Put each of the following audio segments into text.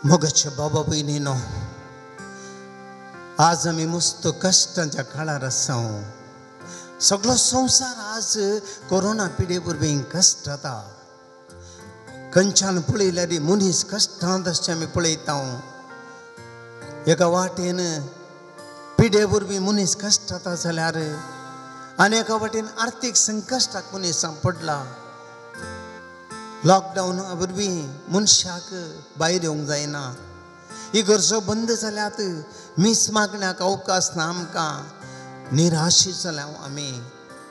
मोगाच्या बाबा भयणीनो, आज आमी मस्त कश्टांच्या काळार आसा. सगळो संवसार आज कोरोना पिडे वरवीं कश्ट जाता. खंयच्यान पळयल्यार मनीस कश्टांत अशें आमी पळयता. एका वाटेन पिडे वरवीं मनीस कश्ट जाता जाल्यार आनी एका वाटेन आर्थीक संकश्टाक मनीस पडला. लॉकडावन वरवीं मनशाक भायर येवंक जायना, ही गरजो बंद जाल्यात, मीस मागण्याक अवकाश ना, आमकां निराशी जाल्या आमी.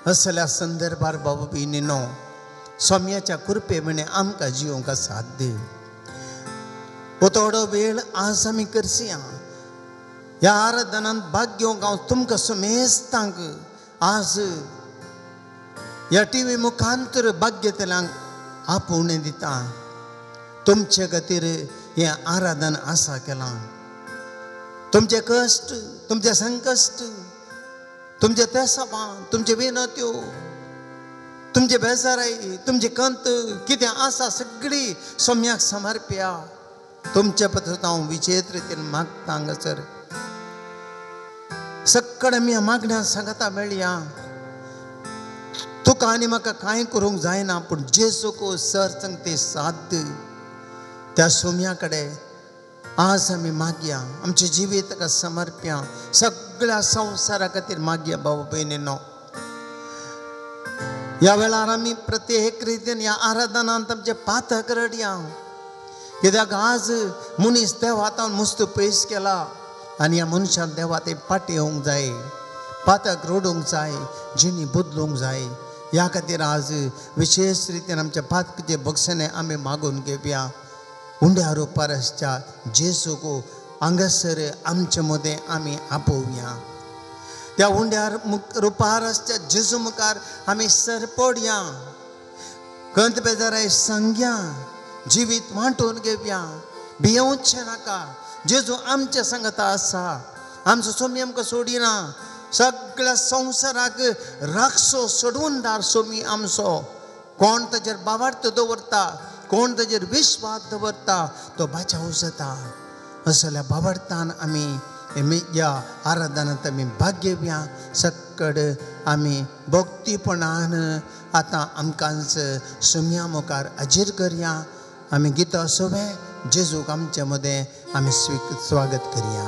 असल्या संदर्भार बाबा भयणीनो, सोम्याच्या कृपे म्हणे आमकां जिवंक साथ दी. हो थोडो वेळ आज आमी करसया ह्या आराधनांत भाग घेवंक हांव तुमकां समेस्तांक आज ह्या टी व्ही मुखांतर भाग घेतल्यांक आपोवणें दिता. तुमचे खातीर हें आराधन आसा केलां. तुमचे कश्ट, तुमचे संकश्ट, तुमचे तेसाबां, तुमचे विनत्यो, तुमचे बेजाराय, तुमची कंत कितें आसा सगळी सोम्याक समर्प्या. तुमचे पत्र हांव विचेत रितीन मागता हांगासर सगळे आमी मागण्या सांगता मेळया. तुका आनी म्हाका कांय करूंक जायना, पूण जेजूक सर संगते साथ त्या सोम्या कडेन आज आमी मागया, आमचें जिवीत ताका समर्प्या, सगळ्या संवसारा खातीर मागया. बाबा भयणीनो, ह्या वेळार आमी प्रत्येक रितीन ह्या आराधनांत आमचें पातक रडया. कित्याक आज मनीस देवातान मुस्त पयस केला आनी ह्या मनशान देवा ते फाटीं येवंक जाय, पातक रडूंक जाय, जिणी बदलूंक जाय. ह्या खातीर आज विशेश रितीन आमच्या पातकाचे बक्षणे आमी मागून घेवया. उंड्या रुपार आसच्या जेजूक हांगासर आमचे मदें आमी आपोवया. त्या उंड्यार रुपार आसच्या जेजू मुखार आमी सर पडया, कंत बेजाराय सांगया, जिवीत वांटून घेवया. भियेवचें नाका, जेजू आमच्या सांगता आसा. आमचो सोमी आमकां सोडिना. सगळ्या संवसाराक राखसो सोडूनदार सोमी आमचो. कोण ताजेर बावार्थ दवरता, कोण ताजेर विश्वास दवरता तो बाचाव जाता. असल्या बाबार्थान आमी ह्या आराधनांत आमी भाग घेवया. सक्कड आमी भक्तीपणान आतां आमकांच सोम्या मुखार हाजीर करया. आमी गितां सोवे जेजूक आमचे मदें आमी स्वागत करया.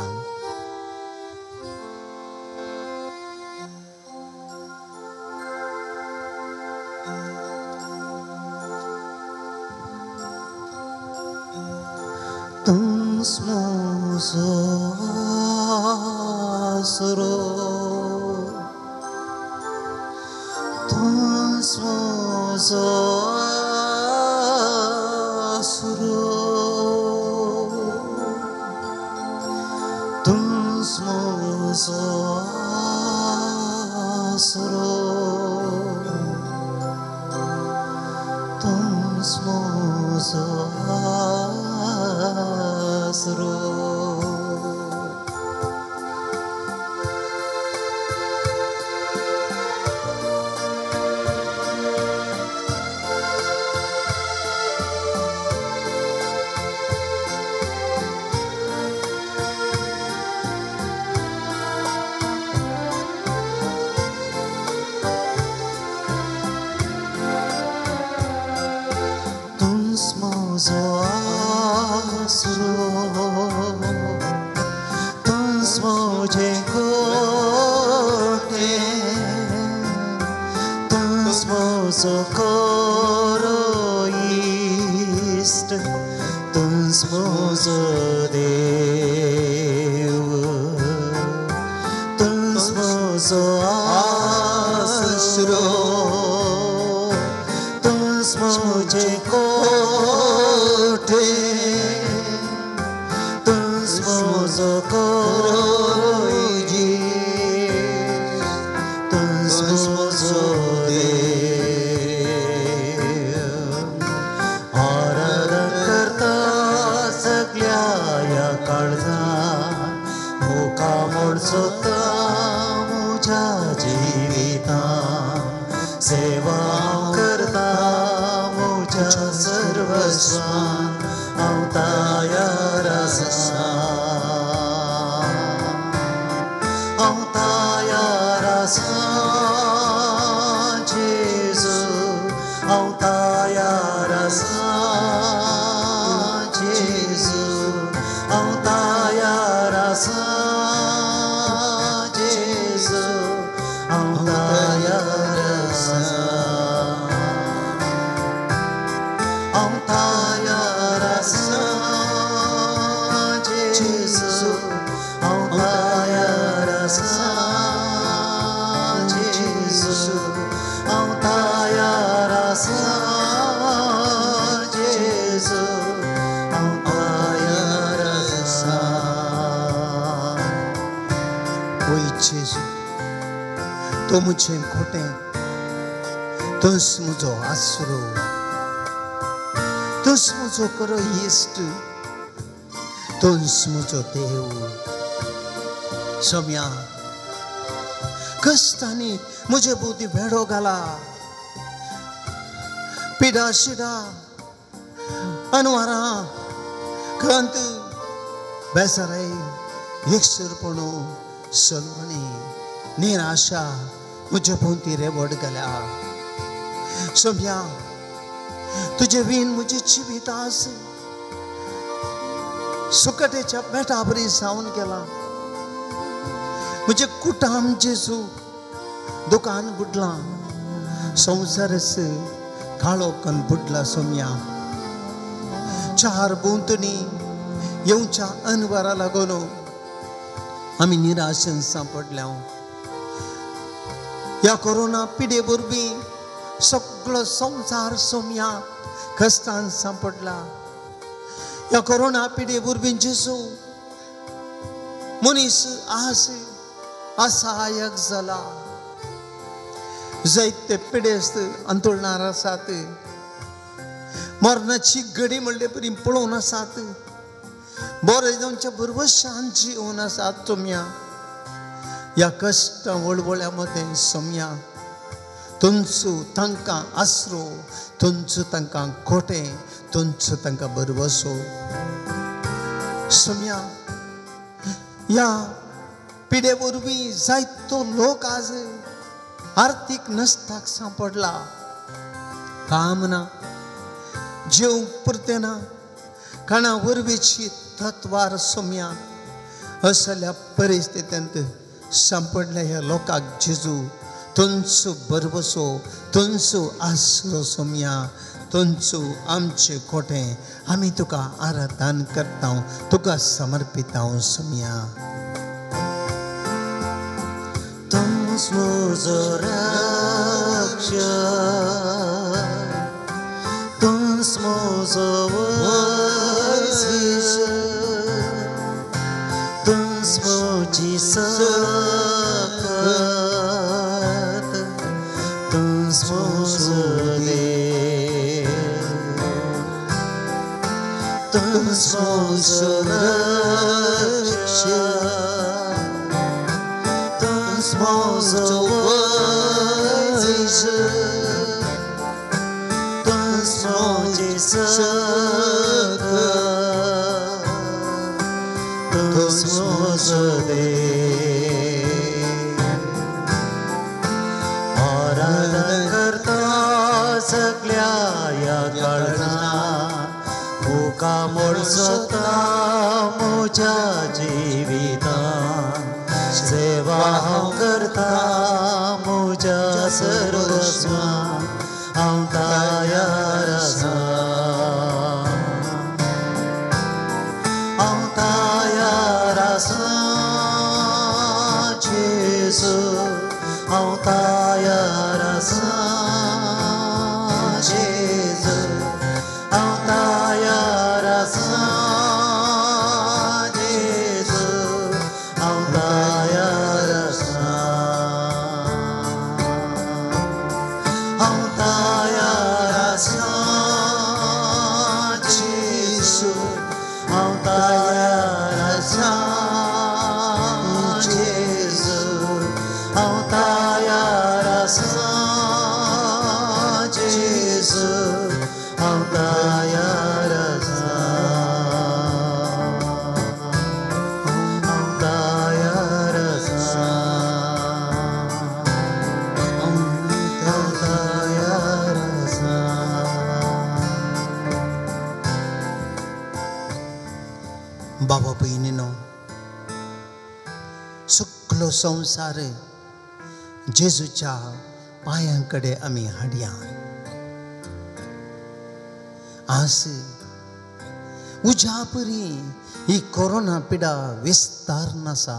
सेवा करता मुझ्या सर्वस्वान हांव तयार जेजू तो म्हजें खोटें, तूंच म्हजो आसरो, तूंच म्हजो खरो इश्ट, तूंच म्हजो देव। सोम्या कश्टांनी म्हजे भोंवती भेडो घाला, पिडा शिडा अनवारां खंत बेजाराय एकसुरपणो सलवणी निराशा म्हजे भोंवती रेवड घाल्या। सोम्या तुजे वीण म्हजी जिवीत आस सुकटेच्या बेटा बरी जावन गेला। म्हजें कुटाम जेजू दुकान बुडलां, संवसारच काळोखान बुडला। सोम्या चार भोंवतणी येवच्या अनवरा लागून आमी निराशेन सांपडल्या। ह्या कोरोना पिडे वरवीं सगळो संवसार सोम्या कश्टान सांपडला। ह्या कोरोना पिडे वरवीं जेजू मनीस आज असहायक जाला। जायते पिडेस्त अंतुळणार आसात, मरणाची घडी म्हणले परी पळोवन आसात, बरें जावच्या भरवशान जिवन आसात। सोम्या ह्या कश्टां वळवळ्या मदें सोम्या तुमचो तांकां आसरो, तुमचो तांकां खोटें, तुमचो तांकां भरवसो। सोम्या ह्या पिडे वरवीं जायतो लोक आज आर्थीक नश्टाक सांपडला। काम ना, जेवंक पुरतें ना, खाणा वरवींची तत्वार सोम्या असल्या परिस्थितींत सांपडल्या ह्या लोकांक जेजू तुमचो भरवसो, तुमचो आसरो सोम्या, तुमचो आमचें खोटें आमी तुका आराधन करता, तुका समर्पिता सोम्या। तूंच म्हजो रक्षक, तूंच म्हजो वैज, तूंच म्हजी सकत, तूंच म्हजो देव, तूंच म्हजो रक्षक, तूंच म्हजो वैज, तूंच म्हजी सकत, तूंच म्हजो देव। आराधन करता सगळ्या ह्या काळजान, मुका मोडसता म्हज्या जिवितान, सेवा हांव करता म्हज्या सर्वस्वान, हांव तयार आसा, हांव तयार आसा जेजू, हांव तयार आसा जेजू, हांव तयार आसा जेजू, हांव तयार आसा, हांव तयार आसा जेजू, हांव तयार आसा जेजू, हांव तयार आसा जेजू, हांव तयार आसा, हांव तयार आसा, हांव तयार आसा। बाबा भयणीनो, सगळो संवसार जेजूच्या पांयां कडेन आमी हाडया। आज उज्या परी ही कोरोना पिडा विस्तार आसा।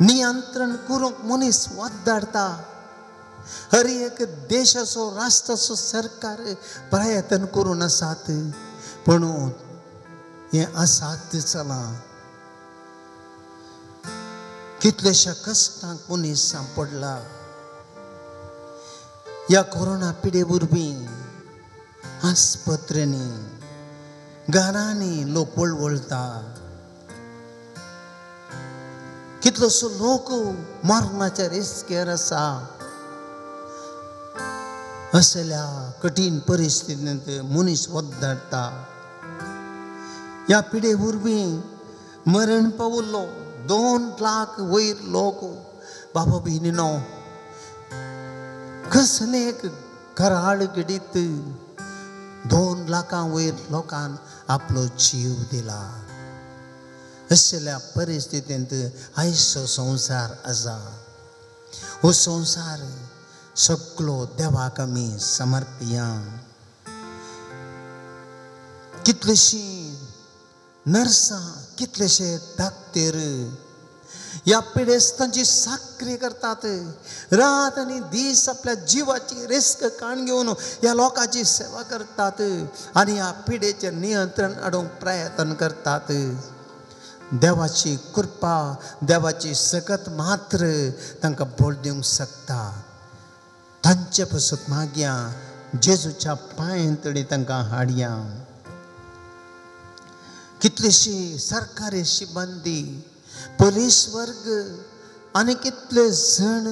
नियंत्रण करूंक मनीस वादाडता। हर एक देशाचो राष्ट्राचो सरकार प्रयत्न करून आसात, पूण हें असाध्य चलां। कितलेशा कश्टांक मनीस सांपडला. ह्या कोरोना पिडे वरवीं आस्पत्रेंनी घरांनी लोक वळवळटा. कितलोसो लोक मरणाच्या रिस्केर आसा. असल्या कठीण परिस्थितींत मनीस वद्दाडटा. ह्या पिडे वरवीं मरण पावल्लो 2 लाख वयर लोक. बाबा भयणीनो, कसलें एक कराळ घडीत 2 लाखां वयर लोकान आपलो जीव दिला. असल्या परिस्थितींत आयचो संवसार आसा. हो संवसार सगलो देवाक आमी समर्पिया. कितलीशीं नर्सां, कितलेशे डाक्टर ह्या पिडेस्तांची साकरी करतात. रात आनी दीस आपल्या जिवाची रिस्क काण घेवन ह्या लोकांची सेवा करतात आनी ह्या पिडेचें नियंत्रण हाडूंक प्रयत्न करतात. देवाची कृपा, देवाची सकत मात्र तांकां बळ दिवंक शकता. तांचे पसत मागया, जेजूच्या पांय तडी तांकां हाडया. कितलीशी सरकारी शिबंदी, पोलीस वर्ग आनी कितले जण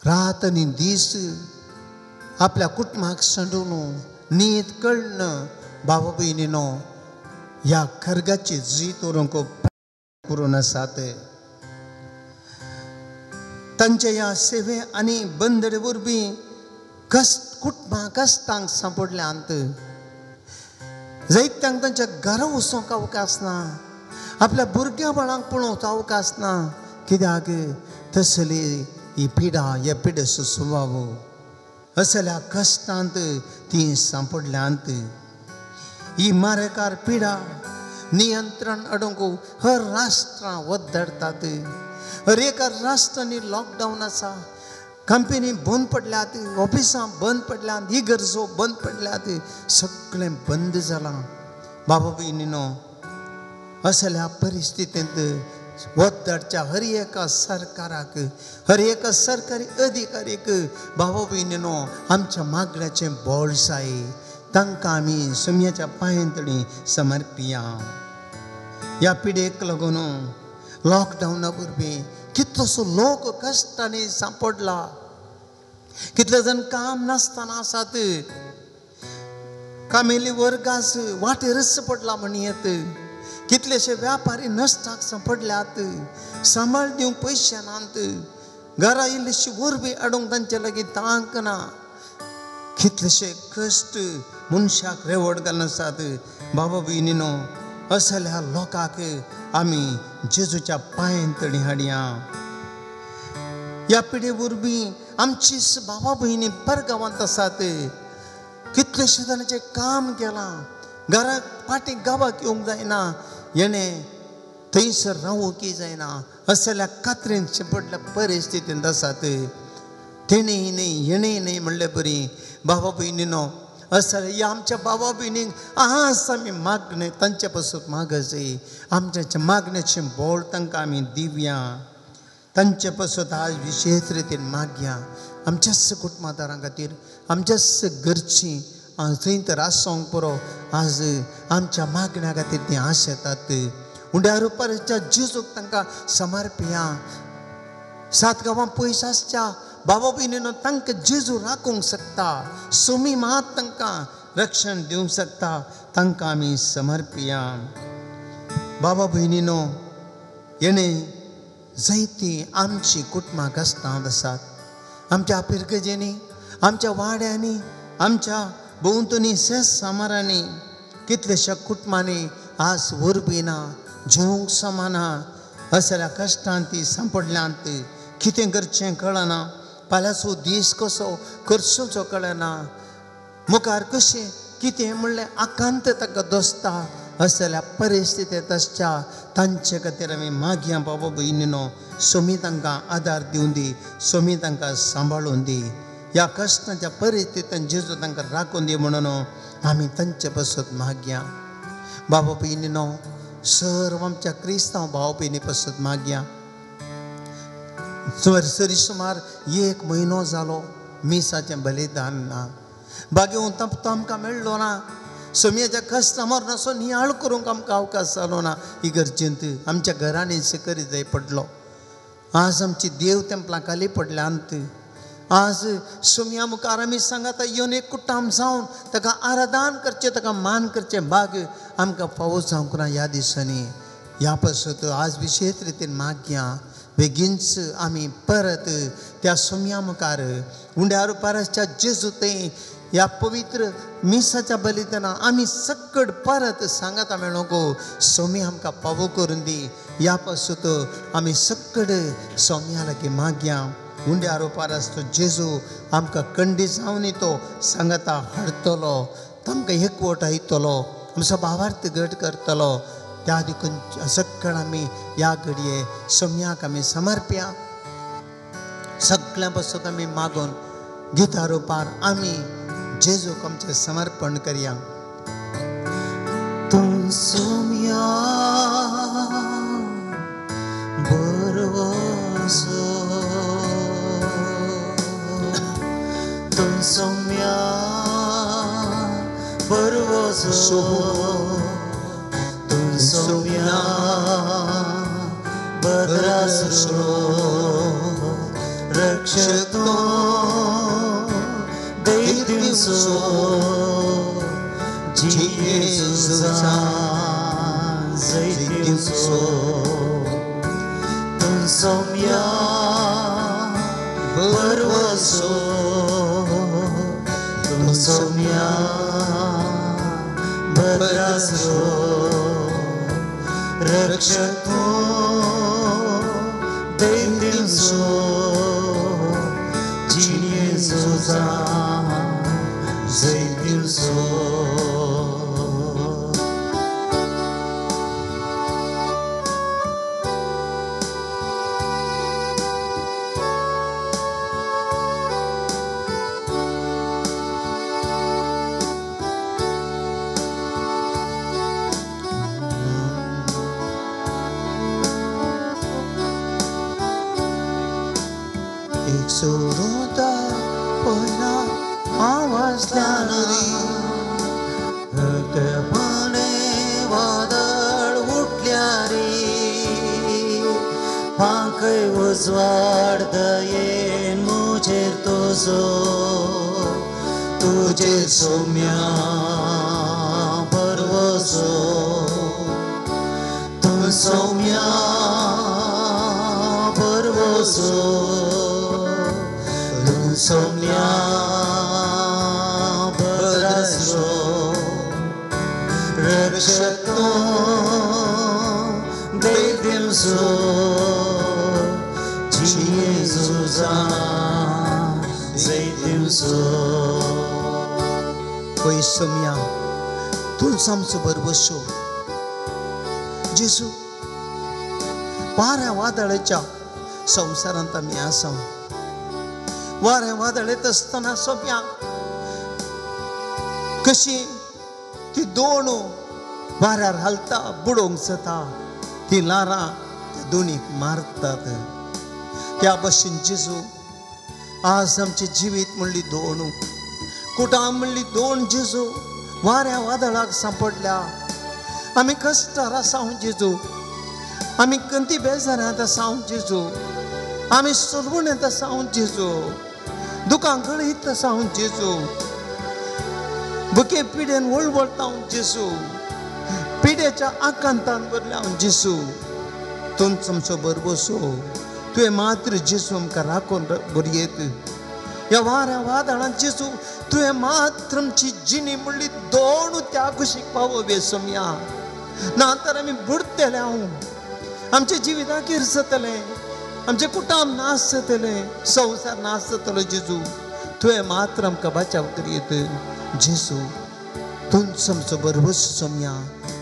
रात आनी दीस आपल्या कुटुंबाक सांडून न्हीद कळ्न बाबा भयणीनो ह्या खर्गाची जीत व्हरूंक करून आसात. तांच्या ह्या सेवे आनी बंदरे वरवीं कुटुंबां कश्टांक सांपडल्यांत. जायत्यांक तांच्या घरा वचूंक अवकाश ना, आपल्या भुरग्यां बाळांक पळोवंक अवकाश ना. कित्याक तसली ही पिडा, ह्या पिडेचो स्वभाव असल्या कश्टांत ती सांपडल्यांत. ही मारेकार पिडा नियंत्रण हाडूंक हर राष्ट्रां वद्दडटात. हर एका राष्ट्रांनी लॉकडावन आसा. कंपनी बंद पडल्यात, ऑफिसां बंद पडल्यात, इगर्जो बंद पडल्यात, सगळें बंद जालां. बाबा भयणीनो, असल्या परिस्थितींत वद्दडच्या हर एका सरकाराक, हर एका सरकारी अधिकारीक बाबा भयणीनो आमच्या मागण्याचें बळ जाय. तांकां आमी सुमयाच्या पांयांतणी समर्पिया. ह्या पिडेक लागून लॉकडावना वरवीं कितलोसो लोक कश्टांनी सांपडला. कितले जाण काम नासतना आसात. कामेली वर्गास वाटेरच पडला म्हणयेत. कितलेशे व्यापारी नश्टाक सांपडल्यात. सांबाळ दिवंक पयशे नात. घरा इल्लीशी वरवीं हाडूंक तांचे लागीं तांक ना. कितलेशे कश्ट मनशाक रेवड घालून आसात. बाबा भयणीनो, असल्या लोकांक आमी जेजूच्या पांयां तडी हाडया. ह्या पिडे वरवीं आमची बाबा भयणी परगांवांत आसात. कितलेशे जाणांचें काम केलां, घराक फाटीं गांवाक येवंक जायना, हेणें थंयसर रावूंक जायना, असल्या कात्रेन शिंपडल्या परिस्थितींत आसात. तेणें न्हय हेणें न्हय म्हणले बरी बाबा भयणीनो, असल्या ह्या आमच्या बाबा भयणींक आज आमी मागणें तांचे पासून मागचे. आमच्या मागण्याचें बळ तांकां आमी दिवया. तांचे पासून आज विशेश रितीन मागया. आमच्याच कुटुंबादारां खातीर, आमच्याच घरचीं थंय तर आसूंक पुरो, आज आमच्या मागण्या खातीर तीं आश येतात. उंड्या रुपाच्या जेजूक तांकां समर्पिया. 7 गांवां पयस आसच्या बाबा भयणीनो तांकां जेजू राखूंक शकता. सुमी मात तांकां रक्षण दिवंक शकता. तांकां आमी समर्पिया. बाबा भयणीनो, हेणें जायतीं आमची कुटुंबां कश्टांत आसात. आमच्या पिरगजेंनी, आमच्या वाड्यांनी, आमच्या भोंवतणी शेस सामारांनी कितलेशा कुटुंबांनी आज वरवीं ना, जेवंक समाना, असल्या कश्टांत ती सांपडल्यांत. कितें करचें कळना, फाल्यांचो दीस कसो करचो कळना, मुखार कशें कितें म्हणलें आकांत ताका दोसता. असल्या परिस्थितींत आसच्या तांचे खातीर आमी मागया बाबा भयणीनो, सोमी तांकां आदार दिवं दी, सोमी तांकां सांबाळून दी. ह्या कश्टांच्या परिस्थितीन जेजू तांकां राखून दी म्हणून आमी तांचे पासत मागया. बाबा भयणीनो, सर्व आमच्या क्रिस्तांव भाव भयणी पासत मागया. सरी सुमार 1 म्हयनो जालो मिसाचें बलिदान ना. बागी तो आमकां मेळ्ळो ना. सोमयाच्या कश्टां मरणाचो नियाळ करूंक आमकां अवकाश जालो ना. इगर्जेंत आमच्या घरांनी करी जाय पडलो. आज आमची देव तेंपलां खाली पडल्यांत. आज सोमया मुखार आमी सांगाता येवन एक कुटाम जावन ताका आराधन करचें, ताका मान करचें भाग आमकां फावो जावंक ना ह्या दिसांनी. ह्या पासत आज विशेश रितीन मागया बेगीनच आमी परत त्या सोमया मुखार उंड्या रुपाराच्या जेजू थंय ह्या पवित्र मिसाच्या बलिदाना आमी सक्कड परत सांगाता मेळोंक सोमी आमकां पावो करून दी. ह्या पासत आमी सक्कड सोमया लागीं मागया. उंड्या रुपार तो जेजू आमकां कंडी जावन तो सांगाता हाडटलो, तांकां एकवट आयतलो, आमचो भावार्थ घट करतलो. त्या देखून सक्कड आमी ह्या घडये सोमयाक आमी समर्प्या. सगळ्यां पासत आमी मागून गिता रुपार आमी जेजूक आमचें समर्पण करया. तूं सोमया बरवसो, तूं सोमया बरवसो, तूं सोमया बद्रासरो, रक्षक दैत्यूंचो जेजूचा जैत्यूंचो. तूं सोमया बरवसो, तूं सोमया बद्रासरो, रक्षक दैत्यूंचो जेजूचा जैत्यूंचो. एक सोडूता पयला आवाजल्यान रे रक्तपाने वादळ उठल्या रे, पांखय उजवाड दयेन मुजेर तुजो, तुजेर सोम्या बरवसो, तूं सोम्या बरवसो, तूं सोम्या बद्रासरो, रक्षक दैत्यूंचो जेजूचा जैत्यूंचो. पय सोमया तूंच आमचो बरवसो जेजू. वाऱ्या वादळाच्या संवसारांत आमी आसा. वाऱ्या वादळ येत आसतना सोम्या कशी ती दोण वाऱ्यार हालता, बुडोवंक जाता, ती ल्हारां त्या दोणीक मारतात. त्या भशेन जेजू आज आमचें जिवीत म्हणली दोण, कुटाम म्हणली दोण जेजू वाऱ्या वादळाक सांपडल्या. आमी कश्टार आसा जेजू, आमी कंती बेजारांत आसा जेजू, आमी सोलवणेंत आसा जेजू, दुकां गळीत आसा जेजू, बुके पिडेन वळवळटा जेजू, पिडेच्या आकांतान भरल्या जेजू. तूंच आमचो बरवसो, तुवें मात्र जेजू आमकां राखून बरयत. ह्या वाऱ्या वादळांत जेजू तुवें मात्र आमची जिणी म्हणली दोन त्या कुशीक पावोवे सोमया, ना तर आमी बुडटले. हांव आमच्या जिविताक किरसतलें, आमचें कुटाम नाश जातलें, संवसार नाश जातलो जेजू. तुवें मात्र आमकां बचाव करीत जेजू. तूंच आमचो बरवसो सोमया,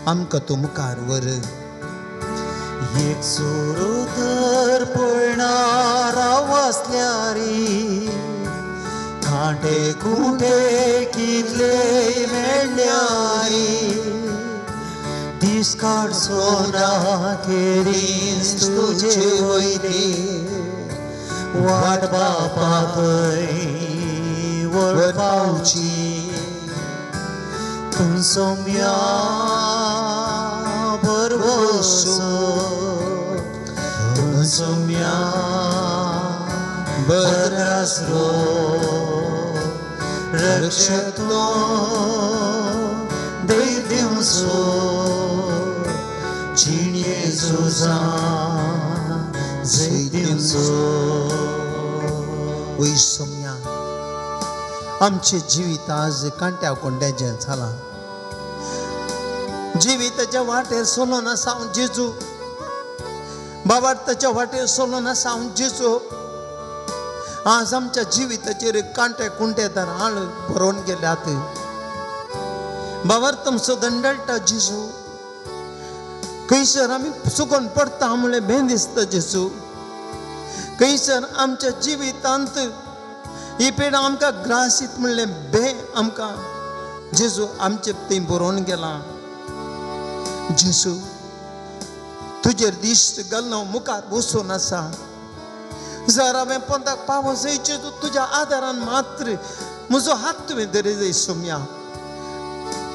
आमकां तूं मुखार व्हर. एक सुरू तर पळणार आवाजल्या रे, कांटे कुंटे कितले मेळ्ळ्या रे, दीस काडचो ना खेरीज तुजे वयले, वाट बापा थंय वळपावची तूं सोम्या भरवसो तूं सोम्या बद्रासरो रक्षतो देव दिवसो जिणे झुजां जय दिवसो. वय सोम्या आमचें जिवीत आज कांट्या कोंड्याचें जालां. जिविताच्या वाटेर सोलोन आसा हांव जेजू, बाबा ताच्या वाटेर सोलोन आसा हांव जेजू. आज आमच्या जिविताचेर कांटे कुंटे तर आळ भरोवन गेल्यात. बाबार तुमचो दंडळटा जेजू, खंयसर आमी चुकोन पडटा म्हणलें भें दिसता जेजू. खंयसर आमच्या जिवितांत ही पिडा आमकां ग्रासीत म्हणलें भें आमकां जेजू आमचे थंय बरोवन गेलां. जेजू तुजेर दिश्ट घालून हांव मुखार बसून आसा. जर हांवें पोंताक पावो जाय जेजू तुज्या आदारान मात्र म्हजो हात तुवें धरिल्ले सोम्या.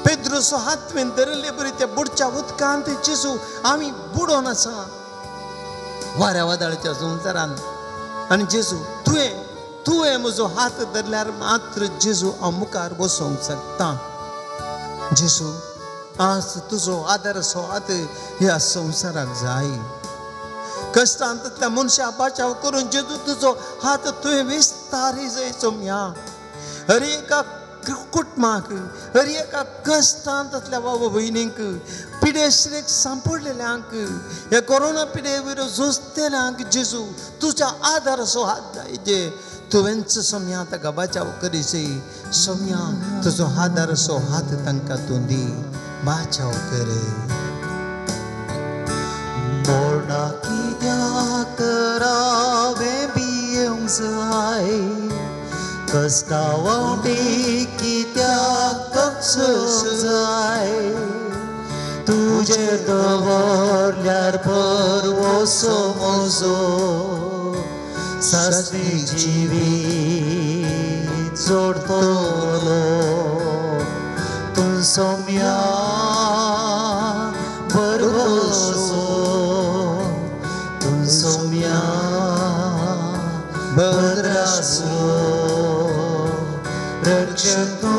पेद्रोचो हात तुवें धरिल्ले बरी त्या बुडच्या उदकांत जेजू आमी बुडोवन आसा वाऱ्या वादळाच्या संवसारान. आनी जेजू तुवें म्हजो हात धरल्यार मात्र जेजू हांव मुखार बसूंक शकता. जेजू आज तुजो आदार हात ह्या संवसाराक जाय. कश्टांतल्या मनशा बाचाव करून जेजू तुजो हात तुवें विस्तारी जाय सोम्या. हर एका कुटुंबाक, हर एका कश्टांतल्या बाबा भयणींक, पिडेश्रेक सांपडलेल्यांक, ह्या कोरोना पिडे वयर झुजतल्यांक जेजू तुज्या आदाराचो हात जाय. जे तुवेंच सोम्या ताका बाचाव करीशी सोम्या, तुजो आदाराचो हात तांकां तूं दी, बाचाव कर. मोडा कित्याक हांवें भियेवंक जाय, कश्टां वांटी कित्याक कसूंक जाय, तुजेर दवरल्यार भरवसो म्हजो सासणी जिवीत जोडटलो. तूं सोम्या भरवसो तूं सोम्या बद्रासरो रक्षतो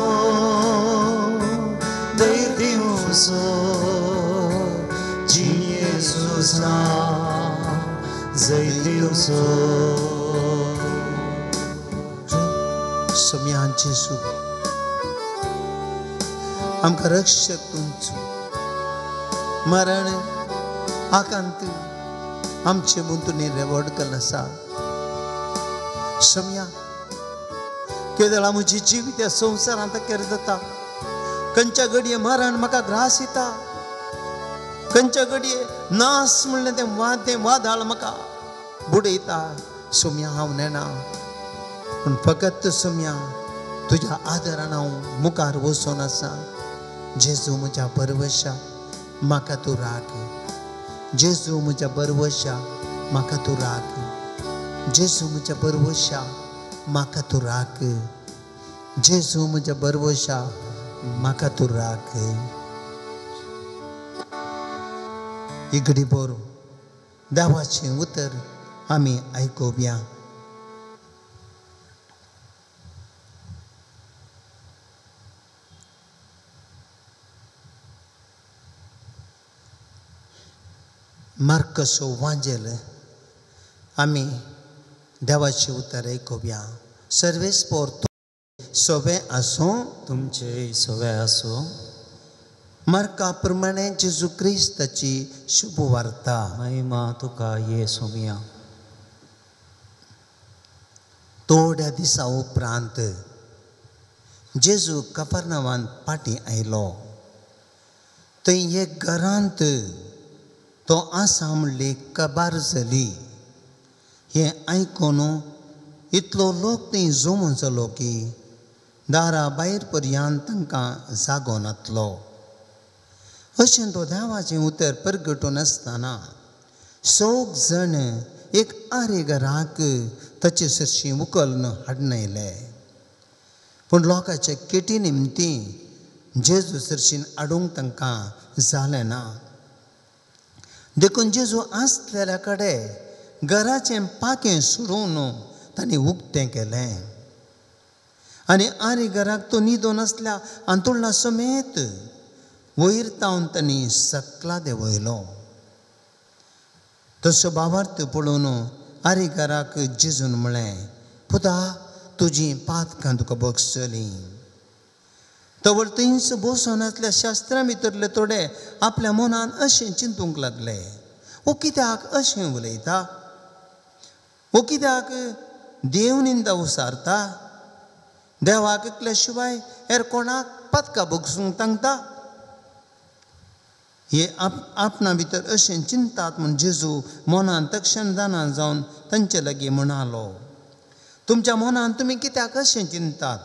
देव दिवसो जिणे झुजां जय दिवसो. सोम्या जेजू आमकां रक्षक तुमचो. मरण आकांत आमचे मुंतुनी रेवडकल आसा. सोम्या केदळा म्हजी जिवीत ह्या संवसारांत केर जाता. खंयच्या घडये मरण म्हाका ग्रास येता, खंयच्या घडये नास म्हणलें तें वाद तें वादाळ म्हाका बुडयता. सोम्या हांव नेणा, पूण फकत सोम्या तुज्या आदारान हांव मुखार वचून आसा. जेजू म्हज्या बरवशा म्हाका तूं राख, जेजू म्हज्या बरवशा म्हाका तूं राख, जेजू म्हज्या बरवशा म्हाका तूं राख, जेजू म्हज्या बरवशा म्हाका तूं राख. इगडी बोर देवाचें उतर आमी आयकुया. मार्कसो वांजेल आमी देवाचें उतर आयकुया. सर्वेस्पोर सोबें आसूं, तुमचें सोबें आसूं. मार्का प्रमाणे जेजू क्रिस्ताची शुभ वार्ता. महिमा तुका ये सोम्या. थोड्या दिसा उपरांत जेजू कफर्नावान फाटीं आयलो. थंय एक घरांत तो आसा म्हणली कबार जाली. हें आयकून इतलो लोक थंय जमून जालो की दारा भायर पर्यंत तांकां जागो नातलो. अशें तो देवाचें उतर परगटून आसतना सग जाण एक आरे घराक ताचे सरशीं उखलून हाडून आयले. पूण लोकांच्या केटी निमती जेजू सरशीन हाडूंक तांकां जालें ना. देखून जेजू आसलेल्या कडेन घराचें पाखें सोडून तांणी उक्तें केलें आनी आरी घराक तो न्हिदून आसल्या आंतोळणा समेत वयर तावन तांणी सकला देंवयलो. तसो भावार्थ पळोवन आरी घराक जेजून म्हळें, पुता तुजी पातकां तुका बगसलीं. तवळ थंयच बसून आसल्या शास्त्रां भितरले थोडे आपल्या मनान अशें चिंतूंक लागले, ओ कित्याक अशें उलयता, ओ कित्याक देव निंदा उसारता, देवाक एकल्या शिवाय हेर कोणाक पातकां बगसूंक तांकता. हे आपणा भितर अशें चिंतात म्हूण जेजू मनान तक्षण जाणा जावन तांचे लागीं म्हणालो, तुमच्या मनान तुमी कित्याक अशें चिंतात?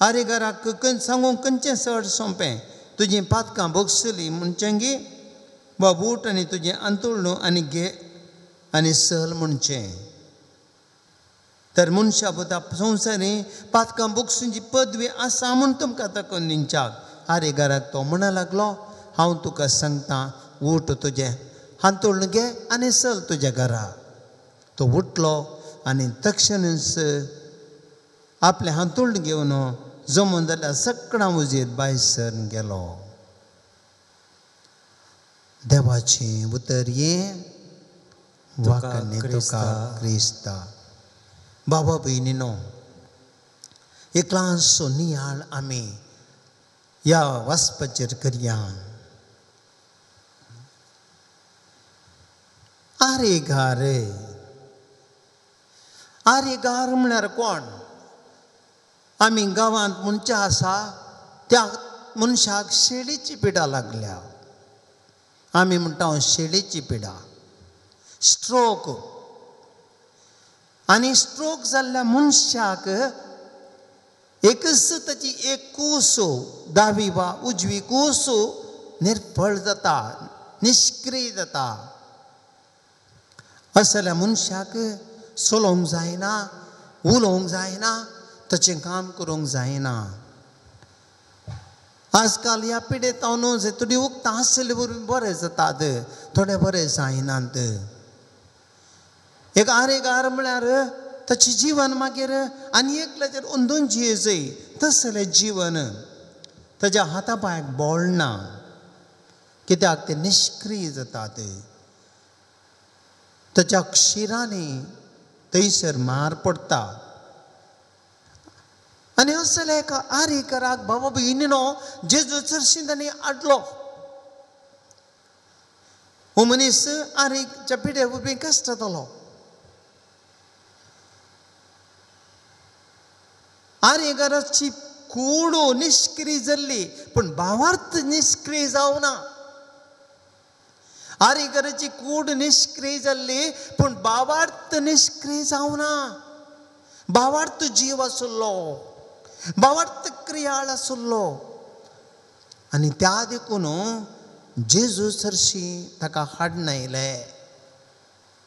आरे घराक सांगूंक खंयचें चड सोंपें, तुजीं पातकां बगसलीं म्हणचें गी, वा बूट आनी तुजें अंतुळणू आनी घे आनी सल म्हणचें? तर मनशा पुता संवसारी पातकां बगसूंची पदवी आसा म्हूण तुमकां तकून दिवच्याक. आरे घराक तो म्हणा लागलो, हांव तुका सांगता, उठ तुजें हांतुळण घे आनी चल तुज्या घरा. तो उठलो आनी तक्षणच आपलें हांतुळण घेवन जमून जाल्यार सगळ्यां उजीर भायर सरून गेलो. देवाचें उतर हें वाकणे तुका क्रिस्ता. बाबा भयणीनो, एक ल्हानसो नियाळ आमी ह्या वाचपाचेर करया. आरेगार, आरेगार म्हळ्यार कोण? आमी गांवांत मनशां आसा त्या मनशाक शेळीची पिडा लागल्या. आमी म्हणटा शेळीची पिडा, स्ट्रोक. आनी स्ट्रोक जाल्ल्या मनशाक एकच ताची एक कूस, दावी वा उजवी कूस निर्फळ जाता, निश्क्रीय जाता. असल्या मनशाक चलोवंक जायना, उलोवंक जायना, ताचें काम करूंक जायना. आजकाल ह्या पिडेत हांव न्हू थोडी उक्तां आसले वरवीं बरें जातात, थोडे बरें जायनात. एक आरेगार म्हळ्यार ताचें जिवन मागीर आनी एकल्याचेर अंदून जियेजय तसलें जिवन ताज्या हाता पांयाक बोळना, कित्याक ते निश्क्रीय जातात. ताच्या क्षिरांनी थंयसर मार पडटा. आनी असल्या एका आरेकराक बाबा भयणीनो जेजू चडशीं तांणी हाडलो. हो मनीस आरेच्या पिड्या वरवीं कश्टतालो. आरेघराची कूड निश्क्रीय जाल्ली, पूण भावार्थ निश्क्रीय जावना. आरेघराची कूड निश्क्रीय जाल्ली, पूण भावार्थ निश्क्रीय जावना. भावार्थ जीव आसलो, भावार्थ क्रियाळ आसलो. आनी त्या देखून जेजू सरशी ताका हाडून आयले,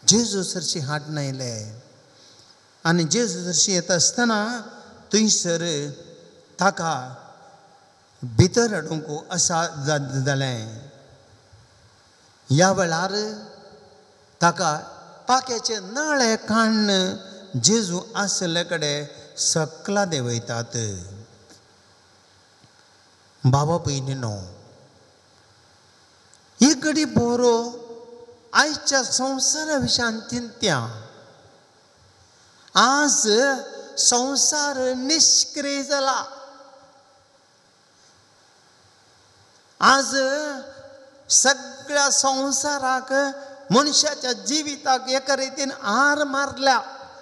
जेजू सरशी हाडून आयले. आनी जेजू सरशी येता आसतना थंयसर ताका भितर हाडूंक असा जालें. ह्या वेळार ताका पाक्याचे नळे काडून जेजू आसले कडेन सकला देंवयतात. बाबा भयणीनो, ही घडी बरो आयच्या संवसारा विशयान चिंत्या. आज संवसार निश्क्रीय जाला. आज सगळ्या संवसाराक मनशाच्या जिविताक एका रितीन हार मारल्या,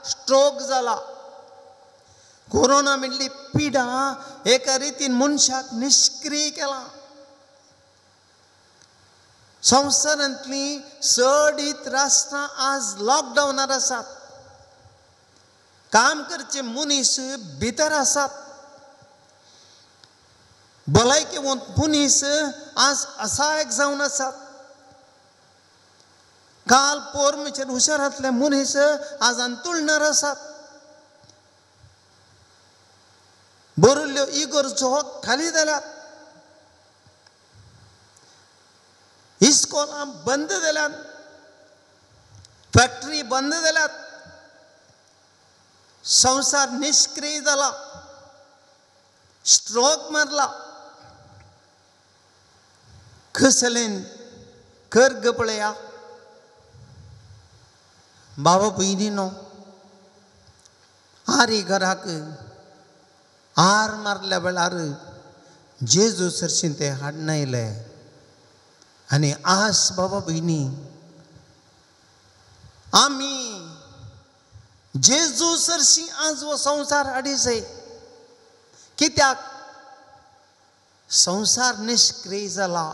स्ट्रोक जाला. कोरोना म्हणली पिडा एका रितीन मनशाक निश्क्रीय केला. संवसारांतली चडीत राष्ट्रां आज लॉकडावनार आसात. काम करचे मनीस भितर आसात. भलायकेवंत मनीस आज असहायक जावन आसात. काल पोर म्हणचे हुशारांतले मनीस आज अंतुळणार आसात. बरयल्ल्यो इगर्जो खाली जाल्यात, इस्कोलां बंद जाल्यात, फॅक्टरी बंद जाल्यात, संवसार निश्क्रीय जाला, स्ट्रोक मारला. कसलेन कर्ग पळया बाबा भयणीनो, आरी घराक आर मारल्या वेळार जेजू सरशीं ते हाडनायले. आनी आज बाबा भयणी आमी जेजू सरशीं आज हो संवसार हाडीसय. कित्याक संवसार निश्क्रीय जाला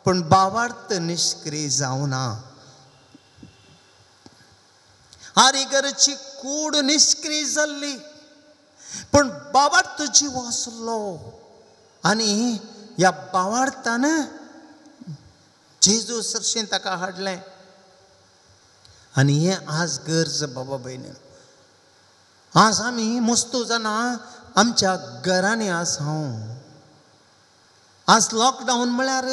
पूण बावार्थ निश्क्रीय जावना. आरीगरची कूड निश्क्रीय जाल्ली पूण बावार्थ जीव आसलो आनी ह्या बावार्थान जेजू सरशीं ताका हाडलें. आनी हें आज गरज बाबा भयणी. आज आमी मस्तू जाणां आमच्या घरांनी आसा. आज लॉकडावन म्हळ्यार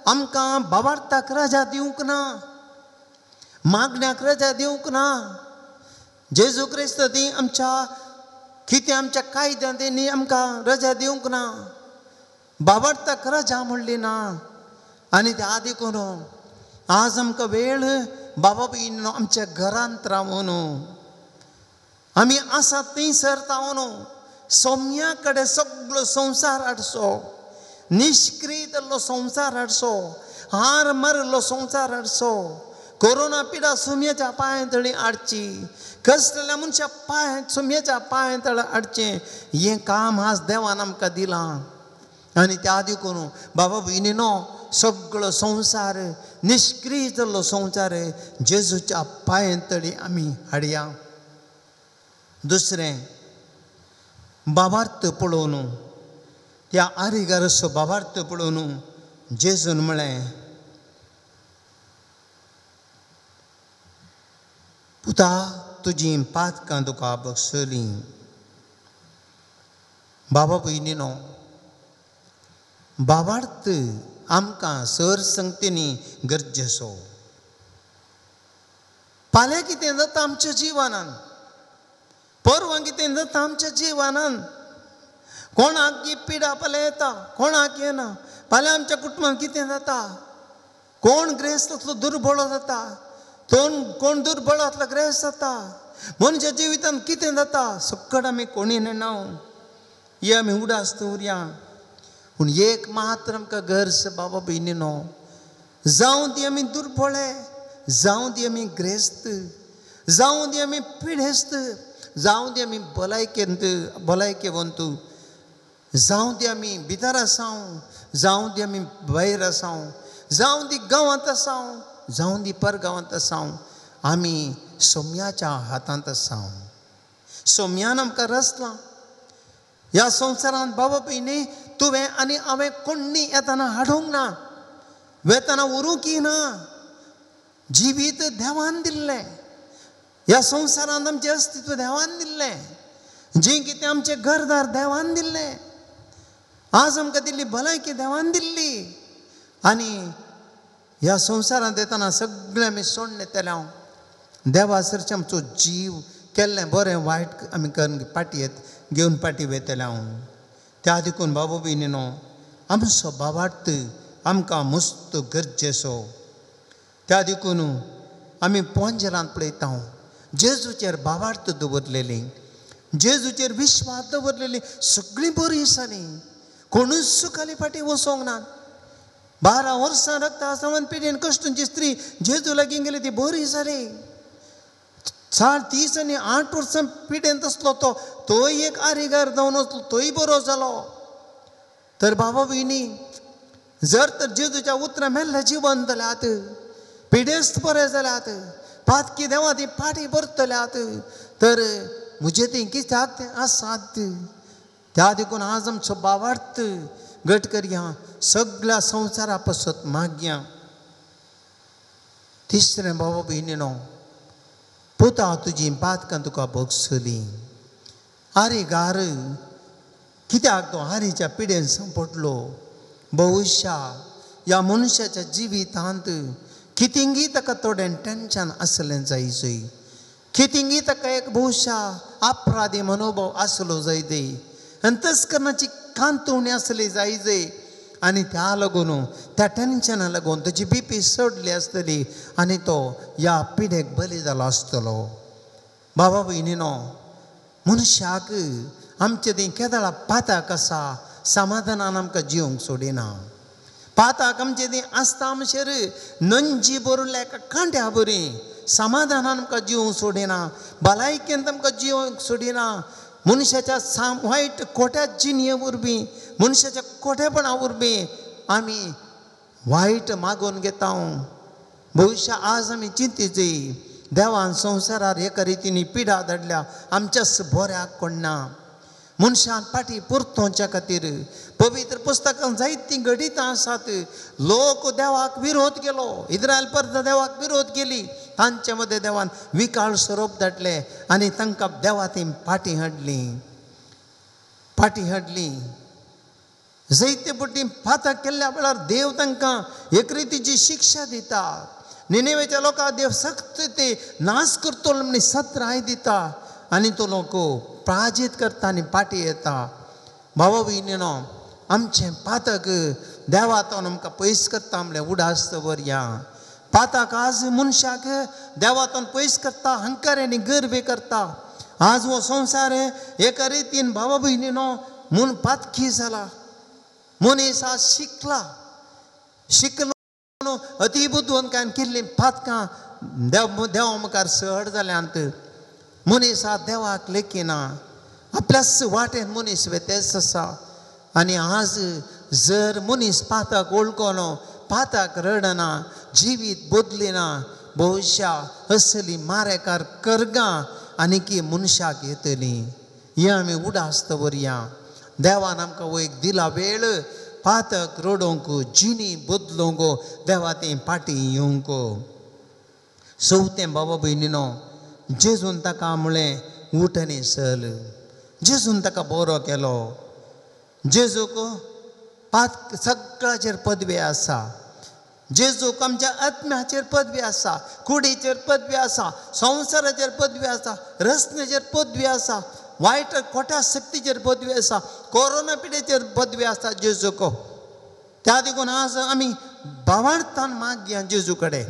आमकां बाबार्थाक रजा दिवंक ना, मागण्याक रजा दिवंक ना. जेजू क्रिस्त ती आमच्या कितें आमच्या कायद्यान तेणी आमकां रजा दिवंक ना, बाबार्थाक रजा म्हणली ना. आनी त्या आदी करून आज आमकां वेळ बाबा भयणीनो आमच्या घरांत रावून आमी आसात थंयसर रावन सोम्या कडेन सगळो संवसार हाडचो, निश्क्रीय जाल्लो संवसार हाडचो, हार मारिल्लो संवसार हाडचो. कोरोना पिडा सुम्याच्या पांया तळी हाडची, कसलेल्या मनशा पांय सुम्याच्या पांया तळ हाडचें हें काम आज देवान आमकां दिलां. आनी त्या आदी करून बाबा भयणीनो सगळो संवसार निश्क्रीय जाल्लो संवसार जेजूच्या पांया तळी आमी हाडया. दुसरें बाबार्थ पळोवन त्या आरिगारसो बाबार्थ पळोवन जेजून म्हळें, पुता तुजी पातकां तुका बगसलीं. बाबा भयणीनो बाबार्थ आमकां सर संगतींनी गरजेचो. फाल्यां कितें जाता आमच्या जिवनान, परवां कितें जाता आमच्या जिवनान, कोणाक ही पिडा फाल्यां येता, कोणाक येना. फाल्यां आमच्या कुटुंबान कितें जाता, कोण ग्रेस्त आसलो दुर्बळो जाता, कोण दुर्बळ आसलो ग्रेस्त जाता. मनशा जिवितान कितें जाता सकट आमी कोणी नेणा, हे आमी उडास दवरया. पूण एक मात्र आमकां गरज बाबा भयणीनो, जावं ती आमी दुर्बळे, जावं ती आमी ग्रेस्त, जावं ती आमी पिडेस्त, जावं दी आमी भलायकेंत भलायकेवंत, जावं दी आमी भितर आसाव, जावं दी आमी भायर आसाव, जावं दी गांवांत आसाव, जावं दी परगांवांत आसाव, आमी सोम्याच्या हातांत आसाव. सोम्यान आमकां रचलां ह्या संवसारांत बाबा भयणी. तुवें आनी हांवें कोण्णी येतना हाडूंक ना, वेतना व्हरूंकय ना. जिवीत देवान दिल्लें, ह्या संवसारांत आमचें अस्तित्व देवान दिल्लें, जें कितें आमचें घरदार देवान दिल्लें, आज आमकां दिल्ली भलायकी देवान दिल्ली. आनी ह्या संवसारांत येतना सगळें आमी सोडून येतले. हांव देवा सरचें आमचो जीव केल्लें बरें वायट आमी करून पाटी येत घेवन पाटी वयतले. हांव त्या देखून बाबा भयणीनो आमचो बाबार्थ आमकां मस्त गरजेचो. त्या देखून आमी पोंजरांत पळयता जेजूचेर बाबार्थ दवरलेली, जेजूचेर विश्वास दवरलेली सगळीं बरीं जालीं. कोणूच सुखाली फाटीं वचोंक ना. 12 वर्सां रक्त आसमान पिडेन कश्टूंची स्त्री जेजू लागीं गेली ती बरी जाली. 30 आनी 8 वर्सां पिडेन आसलो तो तोय एक आरिगार जावन वचलो, तोय बरो जालो. तर बाबा भयणी जर तर जेजूच्या उतरां मेल्ल्या जिवन जाल्यात, पिडेस्त बरे जाल्यात, पातकी देवा ती पाटी भरतल्यात, तर म्हजें ती कित्याक तें आसात. त्या देखून आज आमचो बावार्थ घट करया, सगळ्या संवसारा पासत मागया. तिसरें बाबा भयणीनो, पुता तुजी पातकां तुका भोगसली. आरे गार कित्याक तो हारीच्या पिडेन सांपडलो? बहुशा ह्या मनशाच्या जिवितांत कितेंगी ताका थोडें टेंशन आसलें जायजय, कितेंगी ताका एक बहुशा अपराधी मनोभाव आसलो जायजय, अंतस्करणाची कांतवणी आसली जायजय आनी त्या लागून त्या टेंशना लागून ताची बीपी चडली आसतली आनी तो ह्या पिडेक बली जालो आसतलो. बाबा भयणीनो, मनशाक आमचे थंय केदळा पाताक आसा, समाधानान आमकां जिवंक सोडिना. पाताक आमचे थंय आसता म्हणसर नंजी भरिल्ल्या एका कांट्या बरी समाधानान आमकां जिवंक सोडिना, भलायकेन आमकां जिवंक सोडिना. मनशाच्या वायट खोट्या जिणये वरवीं, मनशाच्या खोटेपणा वरवीं आमी वायट मागोवन घेता. भविश्या आज आमी चिंतीची देवान संवसारार एका रितीन पिडा धाडल्या आमच्याच बऱ्याक कोण्णा. मनशान फाटीं परतोवच्या खातीर पवित्र पुस्तकान जायतीं घडितां आसात. लोक देवाक विरोध केलो, इस्रायल परत देवाक विरोध केली, तांचे मदें देवान विकाळ सोरोप धाडले आनी तांकां देवा ती फाटीं हाडली, फाटीं हाडली. जायते पटी फातां केल्ल्या वेळार देव तांकां एक रितीची शिक्षा दिता. निनेवेच्या लोकांक देव सक्त ते नाश करतलो म्हण सत्राय दिता आनी तो लोक प्राजीत करता आनी फाटीं येता. बाबा भयणीनो, आमचें पातक देवातून आमकां पयस करता म्हणल्यार उडास दवरया. पातक आज मनशाक देवातून पयस करता, हंकार आनी गर्वे करता. आज हो संवसार एका रितीन बाबा भयणीनो म्हूण पातकी जाला. मनीस आज शिकला, शिकलो अती बुदवंतकायन केल्लीं पातकां देव देवा मुखार चड जाल्यांत. मनीस आज देवाक लेखिना, आपल्याच वाटेन मनीस वेतेच आसा. आनी आज जर मनीस पाताक वळखना, पाताक रडना, जिवीत बदलिना, भविश्या असली मारेकार करगां आनी मनशाक येतली. हें आमी उडास दवरया. देवान आमकां एक दिला वेळ पातक रडोवंक, जिणी बदलूंक, देवा तें फाटीं येवंक. चवथें बाबा भयणीनो, जेजून ताका म्हणलें उठ आनी चल. जेजून ताका बरो केलो. जेजूक पात सगळ्याचेर पदवी आसा. जेजूक आमच्या आत्म्याचेर पदवी आसा, कुडीचेर पदवी आसा, संवसाराचेर पदवी आसा, रचनेचेर पदवी आसा, वायट खोट्या शक्तीचेर पदवी आसा, कोरोना पिडेचेर पदवी आसा जेजूक. त्या देखून आज आमी भावार्थान मागया जेजू कडेन,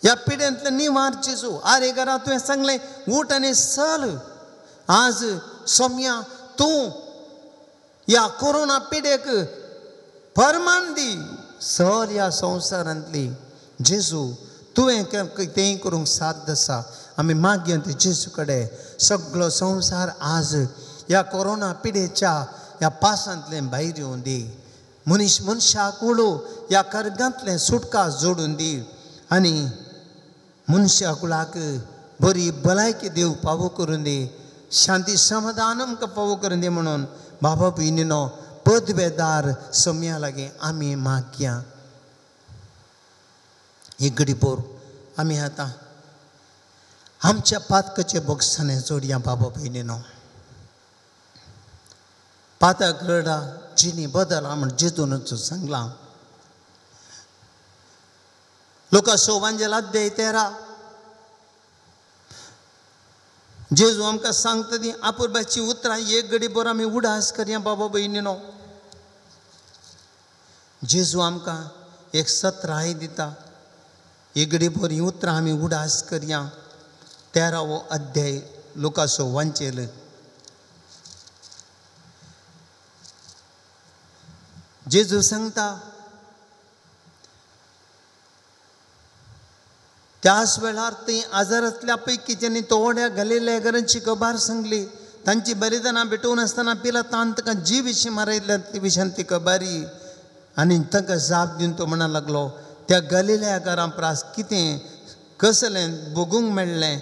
ह्या पिडेंतले निवार जेजू. आरे घरा तुवें सांगलें उठ आनी चल. आज सोम्या तूं ह्या कोरोना पिडेक फरमान दी, चल ह्या संवसारांतली. जेजू तुवें तें करूंक साध्य आसा. आमी मागया ते जेजू कडेन. सगळो संवसार आज ह्या कोरोना पिडेच्या ह्या पासांतलें भायर येवं दी. मनीस मनशाक उलो ह्या कर्गांतलें सुटका जोडून दी आनी मनशा कुळाक बरी भलायकी देव पावो करून दी, शांती समाधान आमकां पावो करून दी. म्हणून बाबा भयणीनो, पदवेदार सम्या लागीं आमी मागया. एक घडी पोर आमी आतां आमच्या पातकाचे बोगसाने जोडया. बाबा भयणीनो, पातक रडा जिणी बदला म्हण जेजूनच सांगलां. लोका सोवांजेल अध्याय 13 जेजू आमकां सांगता ती आपुरबाची उतरां एक घडी बरो आमी उडास करया. बाबा भयणीनो, जेजू आमकां एक सत्राय दिता. एक घडी बरी ही उतरां आमी उडास करया. 13वो अध्याय लुकासो वांचेल. जेजू सांगता, त्याच वेळार ती आजारांतल्या पैकी ज्यांनी तोवड्या घालिल्ल्या घरांची खबर सांगली, तांची बलिदानां भेटोवन आसतना पिलातान ताका जी विशीं मारयल्ल्या ती विशयान ती खबारी. आनी तांकां जाप दिवन तो म्हणा लागलो, त्या गलिल्या घरां प्रास कितें कसलें भोगूंक मेळ्ळें,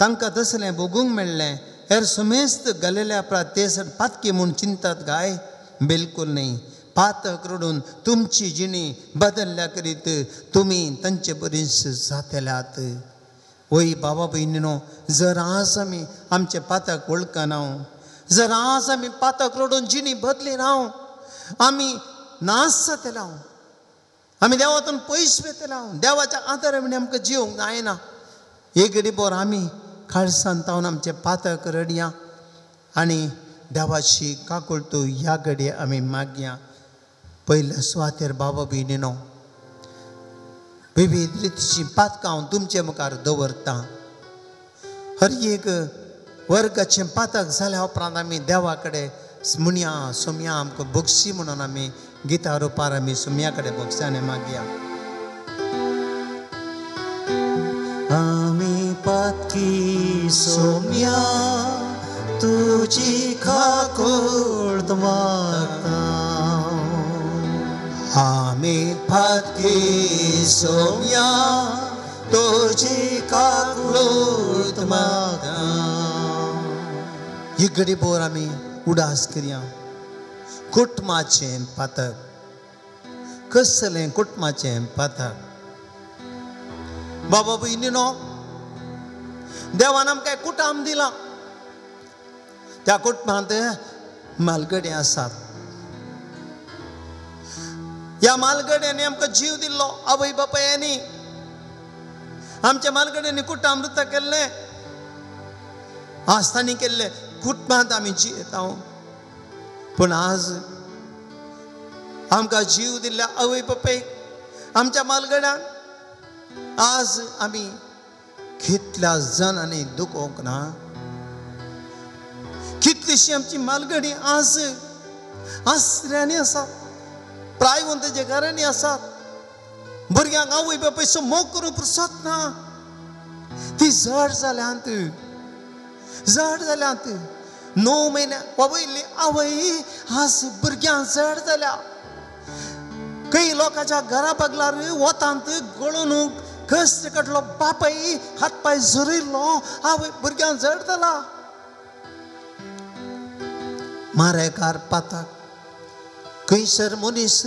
तांकां तसलें भोगूंक मेळ्ळें. हेर समेस्त गलिल्या प्रा ते सर पातकी म्हूण चिंतात काय? बिलकूल न्ही. पातक रडून तुमची जिणी बदलल्या करीत तुमी तांचे बरीच जातल्यात. वय बाबा भयणीनो, जर आज आमी आमचे पातक वळखना, जर आज आमी पातक रडून जिणी बदली ना, आमी नाश जातले, आमी देवातून पयस वेतले, देवाच्या आदारा विणे आमकां जिवंक जायना. एक घडी बोर आमी खाळसान तावन आमचे पातक रडया आनी देवाची काकुळटू ह्या घडये आमी मागया. पयल्या सुवातेर बाबा भयणीनो, विविध रितीची पातकां हांव तुमचे मुखार दवरतां. हर एक वर्गाचें पातक जाल्या उपरांत आमी देवा कडेन म्हणया, सोमया आमकां बक्षी म्हणून आमी गिता रुपार आमी सोमया कडेन बक्षाने मागया. आमी पातकी सोम्या तुजी काकुळट मागता. आमी पातकी सोम्या तुजी काकुळट मागता. ही घडी बोर आमी उडास करया. कुटुंबाचें पातक, कसलें कुटुंबाचें पातक? बाबा भयणीनो, देवान आमकां कुटुंब दिलां, त्या कुटुंबांत मालगडे आसात. ह्या मालगड्यांनी आमकां जीव दिल्लो, आवय बापायांनी आमच्या मालगड्यांनी कुटुंब वृत्त केल्लें, आज तांणी केल्लें कुटुंबांत आमी जियेता. पूण आज आमकां जीव दिल्ल्या आवय बापायक, आमच्या मालगड्यांक आज आमी कितल्या जाणांनी दुखोवंक ना. कितलीशी आमची मालगडी आज आसऱ्यांनी आसात, प्रायवंताच्या घरांनी आसात. भुरग्यांक आवय बापायचो मोग करूंक पुरसत ना, ती जड जाल्यांत, जड जाल्यांत. 9 म्हयने वयली आवय आज भुरग्यांक जड जाल्या. खंय लोकांच्या घरा बगलार वतांत गळून कश्ट काडलो बापाय, हात पांय झरयल्लो, आवय भुरग्यांक जड जाला. मारेकार पातक, खंयसर मनीस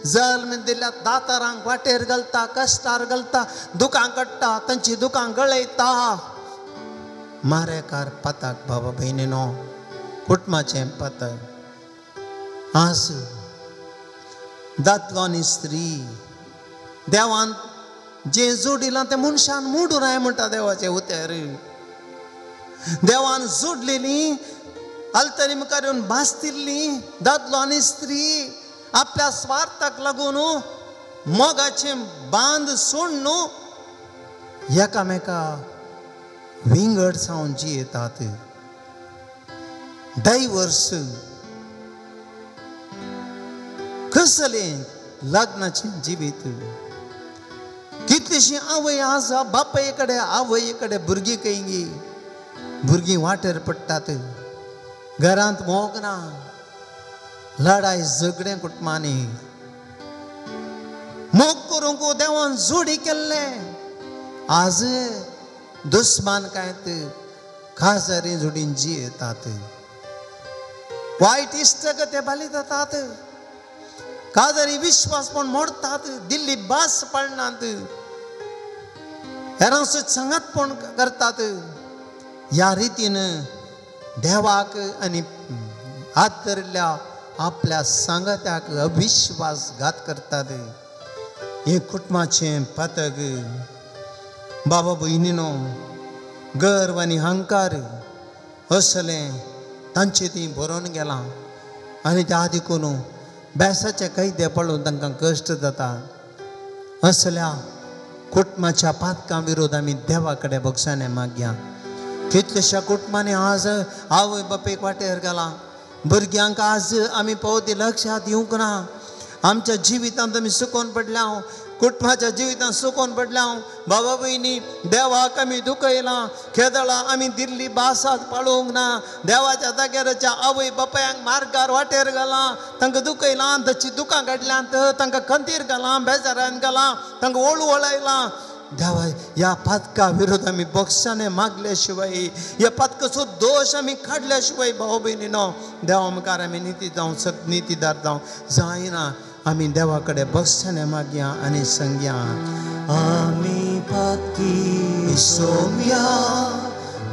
जल्म दिल्या दातारांक वाटेर घालता, कश्टार घालता, दुकां काडटा, तांची दुकां गळयता. मारेकार पातक बाबा भयणीनो, कुटुंबाचें पातक. आज दादलो आनी स्त्री देवान जें जोडिलां तें मनशान मोडून आय म्हणटा देवाचें उतर. देवान जोडलेली आल्तरी मुखार येवन भासतिल्ली दादलो आनी स्त्री आपल्या स्वार्थाक लागून मोगाचें बांद सोडून एकामेका विंगड जावन जियेतात. डायवर्स कसलें लग्नाचें जिवीत. कितलीशी आवय आज बापाय कडेन आवय कडेन भुरगीं खंय भुरगीं वाटेर पडटात. घरांत मोग ना, लडाय झगडें कुटुंबांनी. मोग करूंक देवान जोडी केल्लें, आज दुस्मान कांय खाजरी जोडीन जियेतात. वायट इश्टगते बाली जातात, काजरी विश्वास पण मोडतात, दिल्ली भास पाळनात, हेरांचो सांगातपण करतात. ह्या रितीन देवाक आनी हात धरिल्ल्या आपल्या सांगात्याक अविश्वासघात करतात. हें कुटुंबाचें पातक. बाबा भयणीनो, गर्व आनी अहंकार असलें तांचे ती भरोन गेलां आनी त्या देखून बेसाचे कैदे पळोवन तांकां कश्ट जाता. असल्या कुटुंबाच्या पातकां विरोध आमी देवा कडेन भोगसाने मागया. कितल्याश्या कुटुंबांनी आज आवय बापायक वाटेर घालां, भुरग्यांक आज आमी पावती लक्षात दिवंक ना. आमच्या जिवितांत आमी सुकोवन पडल्या, कुटुंबाच्या जिवितांत सुकोवन पडल्या. बाबा भयणी, देवाक आमी दुखयलां, खेदळां आमी दिल्ली भासात पाळोवंक ना. देवाच्या जाग्याच्या आवय बापायांक मार्गार वाटेर घालां, तांकां दुखयलां, ताची दुकां काडल्यांत, तांकां खंतीर घालां, बेजारान घालां, तांकां ओळू वळयलां. देवा ह्या पातका विरोध आमी बक्षाने मागल्या शिवाय, ह्या पातकाचो दोश आमी काडल्या शिवाय भाव भयणीनो देवा मुखार आमी निती जावं सत नितीदार जावं जायना. आमी देवा कडेन बक्षाने मागया आनी सांगया, आमी पातकी सोम्या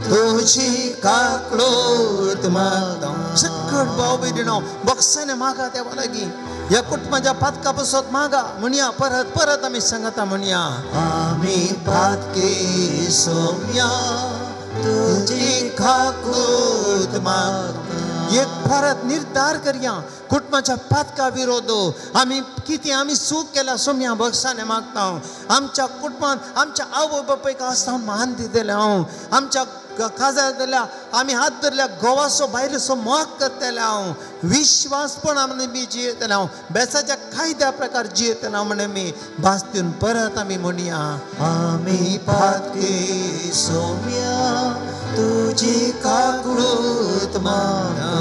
तुजी काकळूत मागता. सकट भाव भयणीनो बक्षाने मागा देवा लागीं, ह्या कुटुंबाच्या पातका पसत मागा म्हणया. परत परत आमी सांगता म्हणया, आमी पातकी सोम्या तुजी काकळूत मागता. एक परत निर्धार करया कुटुंबाच्या पातका विरोध आमी कितें आमी चूक केल्या सोम्या बक्षाने मागता. आमच्या कुटुंबान आमच्या आवय बापायक आसता मान दितले हांव, आमच्या काजार जाल्या आमी हात धरल्या गोवाचो बायलेचो मोग करतले हांव, विश्वासपण आमी बी जियेतले हांव, बेसाच्या कायद्या प्रकार जियेतले हांव म्हण आमी भास दिवन परत आमी म्हणया, आमी पातकी सोम्या तुजी काकळूत मागता.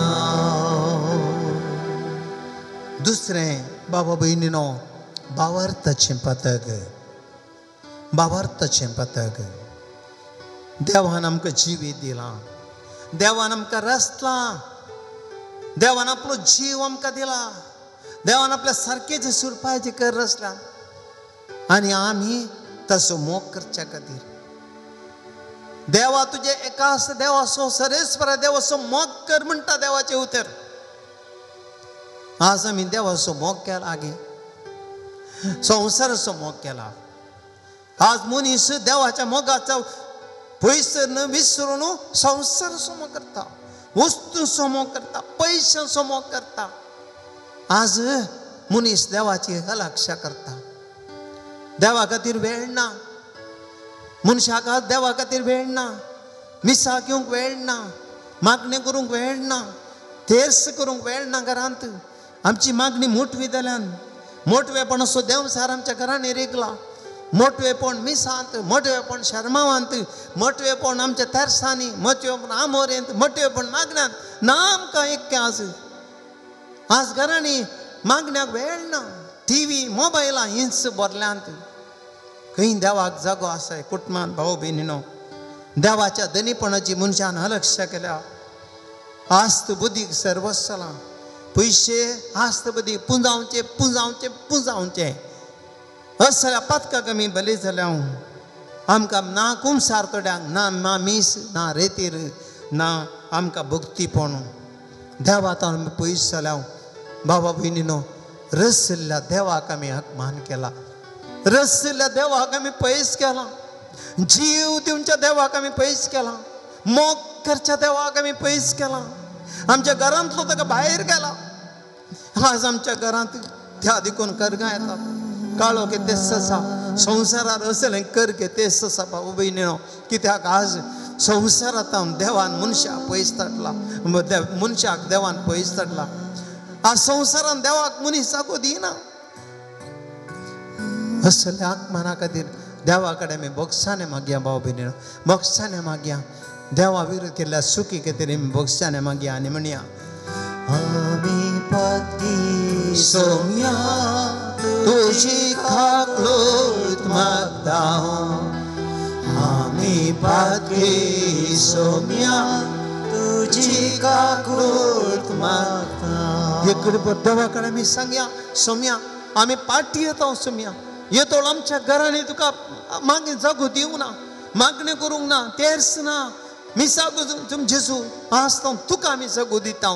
दुसरें बाबा भयणीनो भावार्थाचें पथक, भावार्थाचें पथक. देवान आमकां जिवीत दिलां, देवान आमकां रचलां, देवान आपलो जीव आमकां दिला, देवान आपल्या सारकें सुरपाचें कर रचलां आनी आमी ताचो मोग करच्या खातीर देवा तुजे एकास देवाचो सरेस्वरा देवाचो मोग कर म्हणटा देवाचें उतर. आज आमी देवाचो मोग केला आगे, संवसाराचो मोग केला. आज मनीस देवाच्या मोगाचो पयस न विसरून संवसाराचो मोग करता, वस्तूंचो मोग करता, पयशांचो मोग करता. आज मनीस देवाची हलाक्षा करता, देवा खातीर वेळ ना मनशाक, आज देवा खातीर वेळ ना, मिसाक येवंक वेळ ना, मागणें करूंक वेळ ना, तेर्स करूंक वेळ ना. घरांत आमची मागणी मोटवी जाल्यान मोटवेपण असो देवसार आमच्या घरांनी रिगला. मोटवेपण मिसांत, मोटवेपण शर्मावांत, मोटवेपण आमच्या तेर्सांनी, मोटवेपण आमोरेंत, मोटवेपण मागण्यांत ना आमकां एक. आज आज घरांनी मागण्याक वेळ ना, टिवी मोबायलां हिंच भरल्यांत. खंय देवाक जागो आसा कुटुंबान भाव भयणीनो देवाच्या धनीपणाची मनशान अलक्ष केल्या. आस्त बुद्धीक सर्वस्व जालां, पयशे आस्त बुद्धी पुंजावचे पुंजावचे पुंजावचे. असल्या पातकाक आमी बली जाल्या. आमकां ना कुमसार थोड्यांक ना मामीस ना रेतीर ना आमकां भक्तीपण. देवा आमी पयस जाल्या बाबा भयणीनो रसिल्ल्या देवाक आमी अपमान केला, रसिल्ल्या देवाक आमी पयस केला, जीव दिवच्या देवाक आमी पयस केला, मोग करच्या देवाक आमी पयस केला, आमच्या घरांतलो ताका भायर गेला. आज आमच्या घरांत त्या देखून करगां येतात, काळो के तेच आसा संवसारार असलें कर के तेच आसा बाबा भयणीनो. कित्याक आज संवसारांत देवान मनशाक पयस धाडला, मनशाक देवान पयस धाडला. आज संवसारान देवाक मनीस जागो दिना. असल्या आत्माना खातीर देवा कडेन आमी बोगसाने मागया भाव भयणीनो, बोगसाने मागया. देवा विरोध केल्ल्या सुखी खातीर आमी बोगसाने मागया आनी म्हणया, आमी पातकी सोम्या तुजी काकळूत मागता, आमी पातकी सोम्या तुजी काकळूत मागता. एकडे देवा कडेन आमी सांगया, सोम्या आमी पाटी येता, सोम्या येतो आमच्या घरांनी तुका मागीर जागो दिवंक ना, मागणें करूंक ना, तेर्स ना, मिसाक जेजू आज तुका आमी जागो दिता.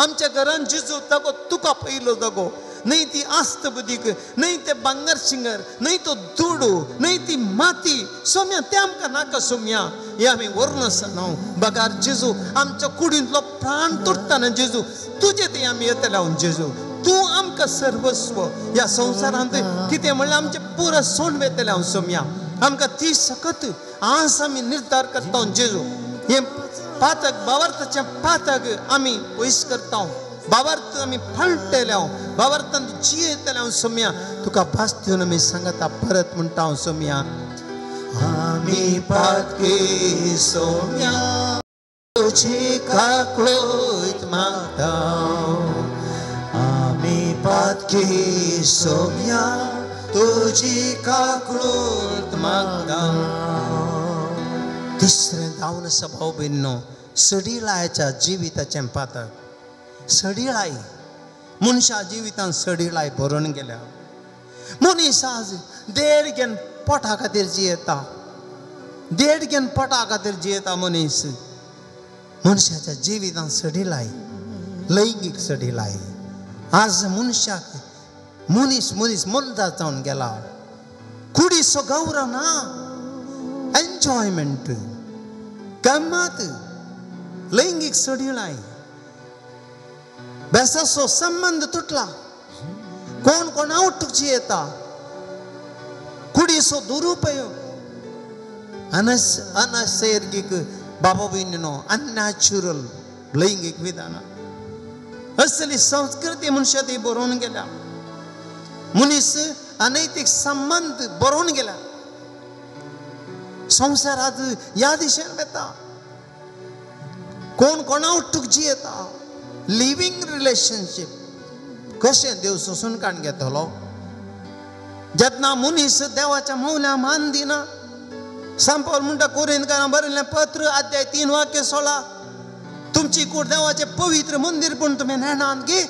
आमच्या घरान जेजू जागो तुका पयलो जागो, न्हय ती आस्त बुदीक, न्हय ते भांगर शिंगर, न्हय तो दुडू, न्हय ती माती सोम्या ते आमकां नाका सोम्या. हे आमी व्हरून आसना बगार जेजू आमच्या कुडींतलो प्राण तुटतना जेजू तुजे ते आमी येतले हांव जेजू तूं आमकां सर्वस्व. ह्या संवसारांत कितें म्हणल्यार आमचें पुरो सोंड वेतलें हांव सोम्या, आमकां ती सकत आज आमी निर्धार करता जेजू. हें पातक भावार्थाचें पातक आमी पयस करता, भावार्थ आमी फळटले हांव, भावार्थान जियेतले हांव सोम्या. तुका भास दिवन आमी सांगता परत म्हणटा हांव सोम्या, आमी पातकी सोम्या तुजी काकळूत मागता, आमी पातकी सोम्या तुजी काकूट मागता. तिसरें जावन आसा भाव भयणीनो सडिलायच्या जिविताचें पातक. सडिलाय मनशा जिवितान सडिलाय भरून गेल्या. मनीस आज देड घेवन पोटा खातीर जियेता, देड घेवन पोटा खातीर जियेता मनीस. मनशाच्या जिवितान सडिलाय, लैंगीक सडिलाय. आज मनशाक मनीस मनीस मनजात जावन गेला. कुडीचो गौरव ना, एन्जॉयमेंट, गम्मत, लैंगीक सडिलाय, बेसाचो संबंद तुटला. कोण कोणा उठूक जियेता. कुडीचो दुरुपयोग, अनसैर्गीक बाबा भयणीनो अननॅचुरल लैंगीक विधानां, असली संस्कृती मनशा ती बरोवन गेल्या. मनीस अनैतीक संबंद बरोवन गेल्या. संवसार आज ह्या दिशेन वता. कोण कोणा उठूक जियेता. लिवींग रिलेशनशीप कशें देव सोसून काण घेतलो? जेन्ना मनीस देवाच्या मौल्या मान दिना. संपल म्हणटा कोरिंथकारां बरयल्लें पत्र अध्याय 3 वाक्य 16, तुमची कूड देवाचें पवित्र मंदीर पूण तुमी नेणात गे.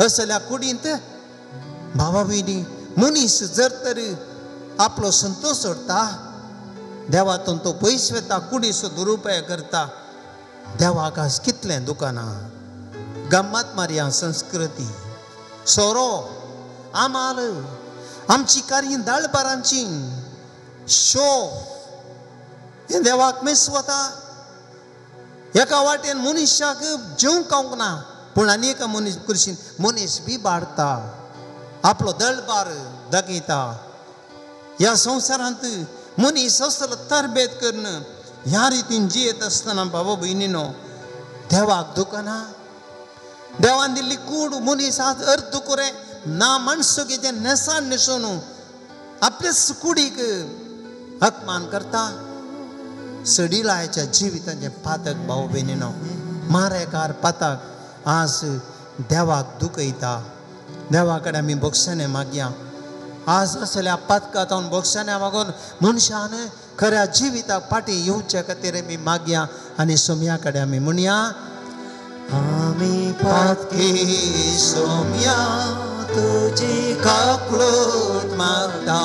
असल्या कुडींत भावा भयणी मनीस जर तर आपलो संतोष सोडता, देवातून तो पयस वता, कुडीचो दुरुपयोग करता. देवाक आज कितलें दुकानां, गम्मत मारया संस्कृती, सोरो, आमाल, आमची कार्य दाळबारांची शो, हें देवाक मिस वता. एका वाटेन मनशाक जेवंक खावंक ना, पूण आनी एका मनीस कृशीन मनीस बी बाडता, आपलो दळबार दाखयता. ह्या संवसारांत मनीस असलो तरबेद करून ह्या रितीन जियेत आसतना बाबा भयणीनो देवाक दुखना. देवान दिल्ली कूड मनीस आज अर्द कुरे ना माणसुकीचें न्हेसान न्हेसून आपलेच कुडीक अपमान करता. सडिलायच्या जिविताचें पातक भाव भयणीनो, मारेकार पातक आज देवाक दुखयता. देवा कडेन आमी भोगसणें मागया. आज असल्या पातकांत भोगसण्या मागून मनशान खऱ्या जिविताक फाटीं येवचे खातीर आमी मागया आनी सोम्या कडेन आमी म्हणया, आमी पातकी सोम्या तुजी काकूट मागता.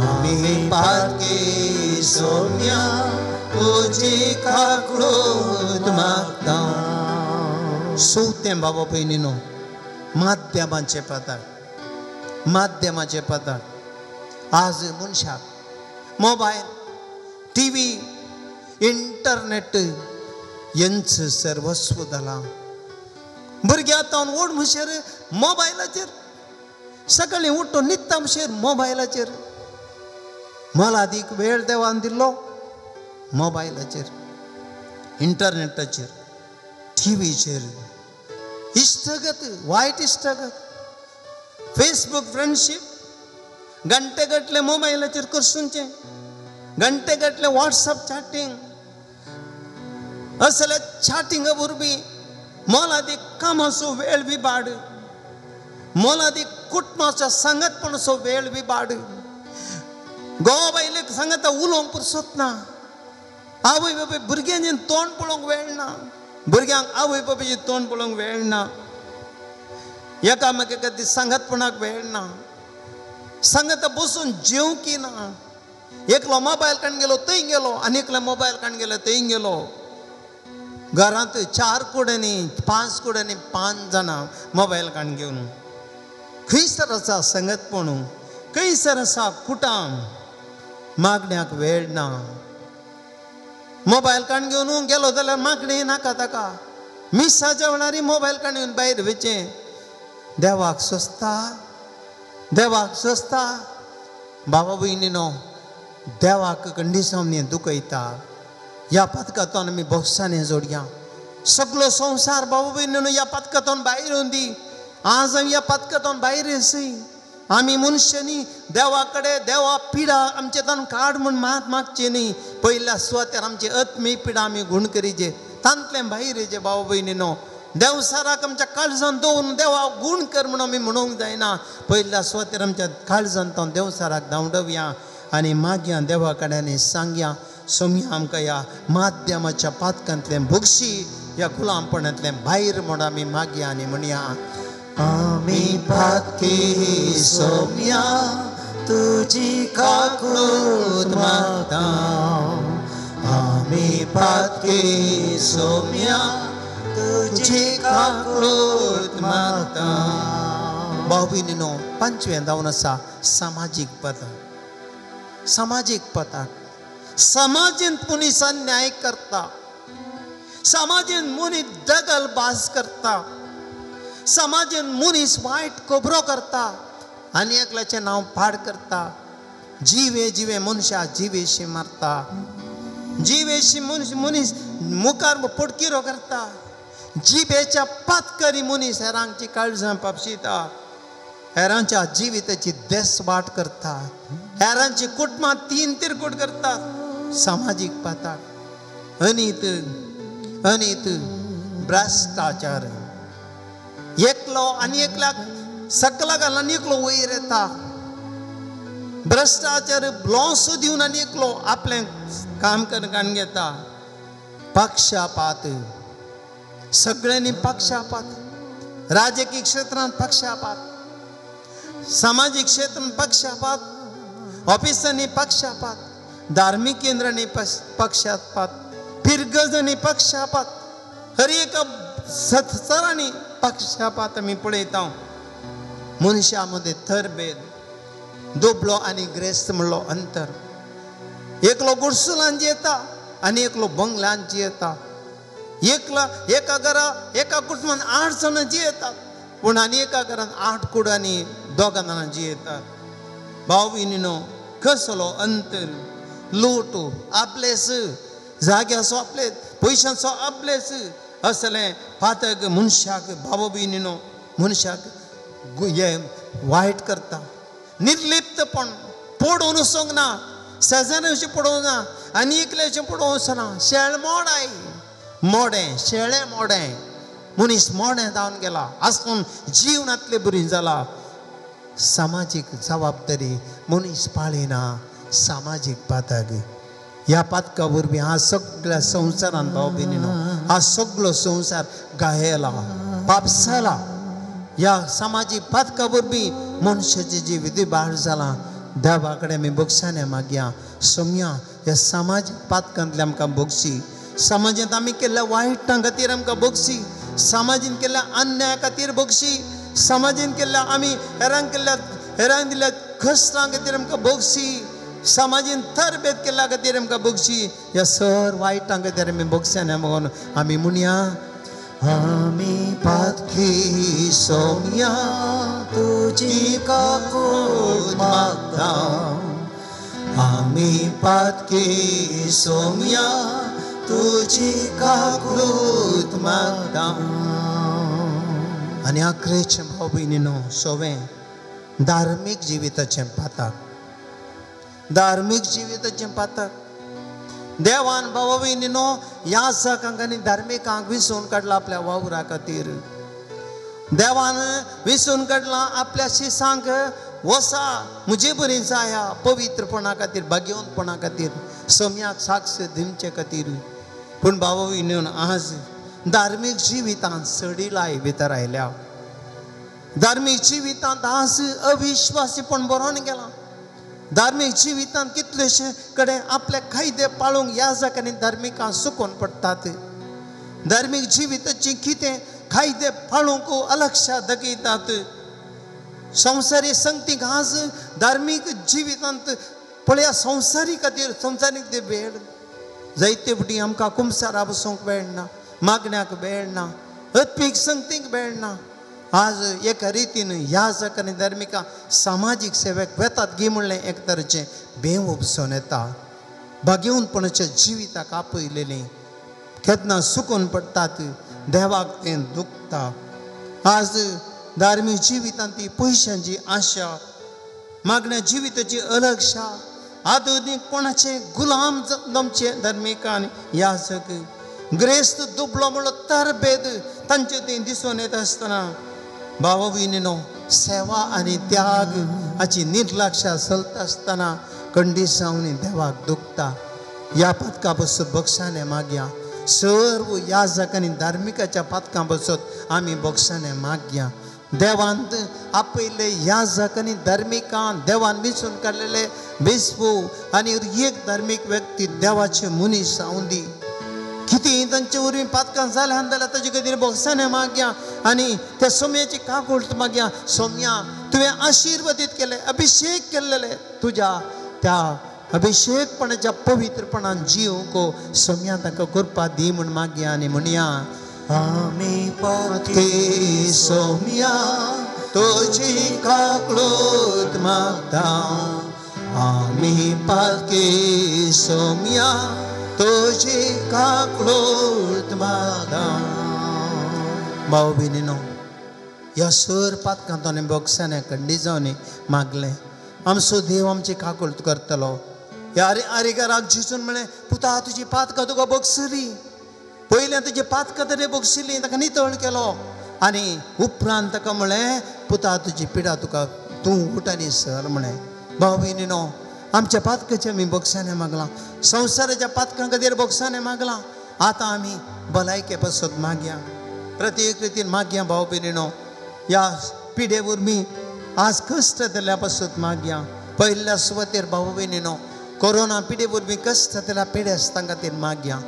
आमी पातकी सोम्या तुजी काकूट मागता. चवथें बाबा भयणीनो माध्यमाचें पातक. माध्यमाचें पातक. आज मनशाक मोबायल, टीव्ही, इंटरनेट यांचं सर्वस्व जालां. भुरग्यां आतां व्हड म्हणसर मोबायलाचेर, सकाळीं उठून न्हिदता म्हणसर मोबायलाचेर. मोलादीक वेळ देवान दिल्लो मोबायलाचेर, इंटरनेटाचेर, टीव्हीचेर. इश्टगत, वायट इश्टगत, फेसबूक फ्रेंडशीप, घंटे गटले मोबायलाचेर करसूनचें, घंटे गटले वॉट्सएप चॅटिंग. असल्या चॅटिंगा वरवीं मोलादीक कामाचो वेळ विबाड, मोलादीक कुटुंबाच्या सांगतपणाचो वेळ विबाड. घोव बायलेक सांगता उलोवंक पुरसत ना. आवय बापूय भुरग्यांचें तोंड पळोवंक वेळ ना, भुरग्यांक आवय बापायचें तोंड पळोवंक वेळ ना, एकामेका खातीर सांगतपणाक वेळ ना, सांगता बसून जेवंकी ना. एकलो मोबायल काडून गेलो थंय गेलो, आनी एकलो मोबायल काडून गेलो थंय गेलो. घरांत 4 कुड्यांनी 5 कुड्यांनी 5 जाणां मोबायल काडून घेवन. खंयसर आसा संगतपण, खंयसर आसा कुटाम, मागण्याक वेळ ना. मोबायल काडून घेवन गेलो जाल्यार मागणें नाका ताका. मिसाच्या वेळार मोबायल काडून घेवन भायर वयचें. देवाक सोंसता, देवाक सोंसता. बाबा भयणीनो देवाक कंडिसांनी दुखयता. ह्या पातकांतून आमी भोगसाणे जोडया. सगलो संवसार बाबा भयणीनो ह्या पातकांतून भायर येवन दी. आज आमी ह्या पातकांतून भायर येसय. आमी मनशांनी देवा कडेन देवा पिडा आमचे तांकां काड म्हूण मात मागचें न्ही. पयल्या सुवातेर आमची आत्मीय पिडा आमी गूण करीचे, तांतलें भायर येचे. बाबा भयणीनो देवसाराक आमच्या काळजान दवरून देवा गूण कर म्हणून आमी म्हणूंक जायना. पयल्या सुवातेर आमच्या काळजान तो देवसाराक धांवडोवया आनी मागया देवा कडेन सांगया, सोमया आमकां ह्या माध्यमाच्या पातकांतलें भोगशी, ह्या गुलामपणांतलें भायर म्हूण आमी मागया आनी म्हणया, आमी पातकी सोम्या तुजी काकूत मागता, आमी पातकी सोम्या तुजी काकूत मागता. भाव भयणीनो, पांचवें जावन आसा सामाजीक पदां. सामाजीक पदां समाजेंत मनीस अन्याय करता, समाजेंत मनीस दगलबाज करता, समाजेंत मनीस वायट खबरो करता आनी एकल्याचें नांव पाड करता, जिवे जिवे मनशा जिवेशी मारता, जिवेशी मनीस मनीस मुखार पडकिरो करता, जिबेच्या पातकरी मनीस हेरांची काळजां पापशिता, हेरांच्या जिविताची देसवाट करता, हेरांची कुटुंबां तीन तिरकूट करता. सामाजीक पाताक अनीत अनीत भ्रश्टाचार, एकलो आनी एकल्याक सकला घालून आनी एकलो वयर येता, भ्रश्टाचार ब्लॉस दिवन आनी एकलो आपलें काम करून घेता. पक्षपात, सगळ्यांनी पक्षपात, राजकीय क्षेत्रांत पक्षपात, सामाजीक क्षेत्रांत पक्षपात, ऑफिसांनी पक्षपात, धार्मीक केंद्रांनी पक्षपात, फिरगजांनी पक्षपात, हर एका सत्सरांनी पक्षपात आमी पळयता. मनशां मदें थरभेद, दुबळो आनी ग्रेस्त म्हणलो अंतर, एकलो गुडसुलान जियेता आनी एकलो बंगल्यान जियेता, एकला एका घरा एका कुटुंबान 8 जाणां जियेतात, पूण आनी एका घरान 8 कुडांनी 2 जाणां जियेतात. भाव भयणीनो, कसलो अंतर, लूट, आपलेस, जाग्याचो आपलेस, पयशांचो आपलेस, असलें पातक मनशाक भाव भयणीनो मनशाक हे वायट करता. निर्लिप्तपण, पडोवन वचोंक ना, शेजाऱ्याचें पडोवंक ना आनी एकल्याचें पडोवंक वचना. शेळ मोडाय मोडें, शेळें मोडें, मनीस मोडें जावन गेला, आसून जिवनांतले बरी जाला. सामाजीक जबाबदारी मनीस पाळिना. सामाजीक पातक, ह्या पातका वरवीं हा सगळ्या संवसारान भाव भयणीनो हा सगळो संवसार गायला, पापसाला. ह्या सामाजीक पातका वरवीं मनशाचें जिवीत बाळ जालां. देवा कडेन आमी भोगसाणे मागया, सोमया ह्या सामाजीक पातकांतले आमकां भोगशी, समाजांत आमी केल्ल्या वायटां खातीर आमकां भोगशी, समाजान केल्ल्या अन्याया खातीर भोगशी, समाजान केल्ल्या आमी हेरांक केल्ल्या हेरांक दिल्ल्या कश्टां खातीर आमकां भोगशी, समाजान थरभेद केल्ल्या खातीर आमकां भोगशी. ह्या सर वायटां खातीर आमी भोगसाणे मागून आमी म्हणया, आमी पातकी सोम्या तुजी काकूत मागता, आमी पातकी सोम्या तुजी काकूत मागता. आनी आखरेचें भाव भयणीनो, सोवें धार्मीक जिविताचें पातक, धार्मीक जिविताचें पातक. देवान भाव भयणीनो ह्या सकांक आनी धार्मिकांक विसोवन काडला आपल्या वावरा खातीर. देवान विसोवन काडला आपल्या शिसांक, वसा म्हजे बरी जाया पवित्रपणा खातीर, भाग्यवंतपणा खातीर, सम्याक साक्ष दिवचे खातीर. पूण भाव भयणीनो, आज धार्मीक जिवितांत सडिलाय भितर आयल्या, धार्मीक जिवितांत आज अविश्वासीपण बरोवन गेलां. धार्मीक जिवितांत कितलेशे कडेन आपले कायदे पाळूंक ह्या जाग्यांनी धार्मिकां सुकोवन पडटात. धार्मीक जिविताची कितें कायदे पाळूंक अलक्षा दाखयतात. संवसारी संगतीक आज धार्मीक जिवितांत पळया संवसारी खातीर संवसारीक ते वेळ जायते फावटी आमकां कुमसारा बसूंक वेळ ना, मागण्याक वेळ ना, अत्मीक संगतीक वेळ ना. आज एका रितीन ह्या जाग्यांनी धार्मिकां सामाजीक सेवेक वेतात गी म्हणलें एक तरेचें बेव उपसून येता. भाग्यवंतपणाच्या जिविताक आपयलेलें केन्ना सुकून पडटात, देवाक तें दुखता. आज धार्मीक जिवितांत ती पयशांची आशा, मागण्या जिविताची अलक्षा, आधुनीकपणाचे गुलाम आमचे धार्मिकान ह्या सग ग्रेस्त दुबलो म्हणलो तरबेद तांचे थंय दिसून येता आसतना भाव भयणीनो सेवा आनी त्याग हाची निर्लक्षा चलता आसतना कंडिसांवनी देवाक दुखता. ह्या पातकां पासून बक्षाने मागया. सर्व याजक आनी धार्मिकाच्या पातकां पासून आमी बक्षाने मागया. देवान आपयल्ले याजक आनी धार्मिकां देवान वेंचून काडलेले बेस्पू आनी एक धार्मीक व्यक्ती देवाचे मनीस जावन दी. कितें तांचे वरवीं पातकां जाल्यां जाल्यार ताजे खातीर बोगसाने मागया आनी त्या सोम्याची काकूळट मागया. सोम्या तुवें आशिर्वादीत केले, अभिशेक केल्लेले, तुज्या त्या अभिशेकपणाच्या पवित्रपणान जिवंक सोम्या तांकां कृपा दी म्हूण मागया आनी म्हणया आमी पातकी सोम्या तुजी काकूळट मागता. आमी पातकी सोम्या तुजी काकूळट मागता. भाव भयणीनो ह्या सर पातकांत आनी बोगसाने कंडिजांनी मागलें आमचो देव आमची काकूळट करतलो. ह्या आरेगाराक जेजून म्हणलें पुता तुजी पातकां तुका बगसली. पयलें तुजी पातकां तरी बगशिल्ली ताका नितळ केलो आनी उपरांत ताका म्हणलें पुता तुजी पिडा तुका तूं उठ आनी सर म्हणलें. भाव भयणीनो आमच्या पातकाचें आमी बक्षाने मागलां, संवसाराच्या पातकां खातीर बक्षाने मागलां. आतां आमी भलायके पासत मागया, प्रत्येक रितीन मागया. भाव भयणीनो ह्या पिडे वरवीं आज कश्ट जाल्ल्या पासत मागया. पयल्या सुवातेर भाव भयणीनो कोरोना पिडे वरवीं कश्ट जाल्ल्या पिडेस्तां खातीर मागया.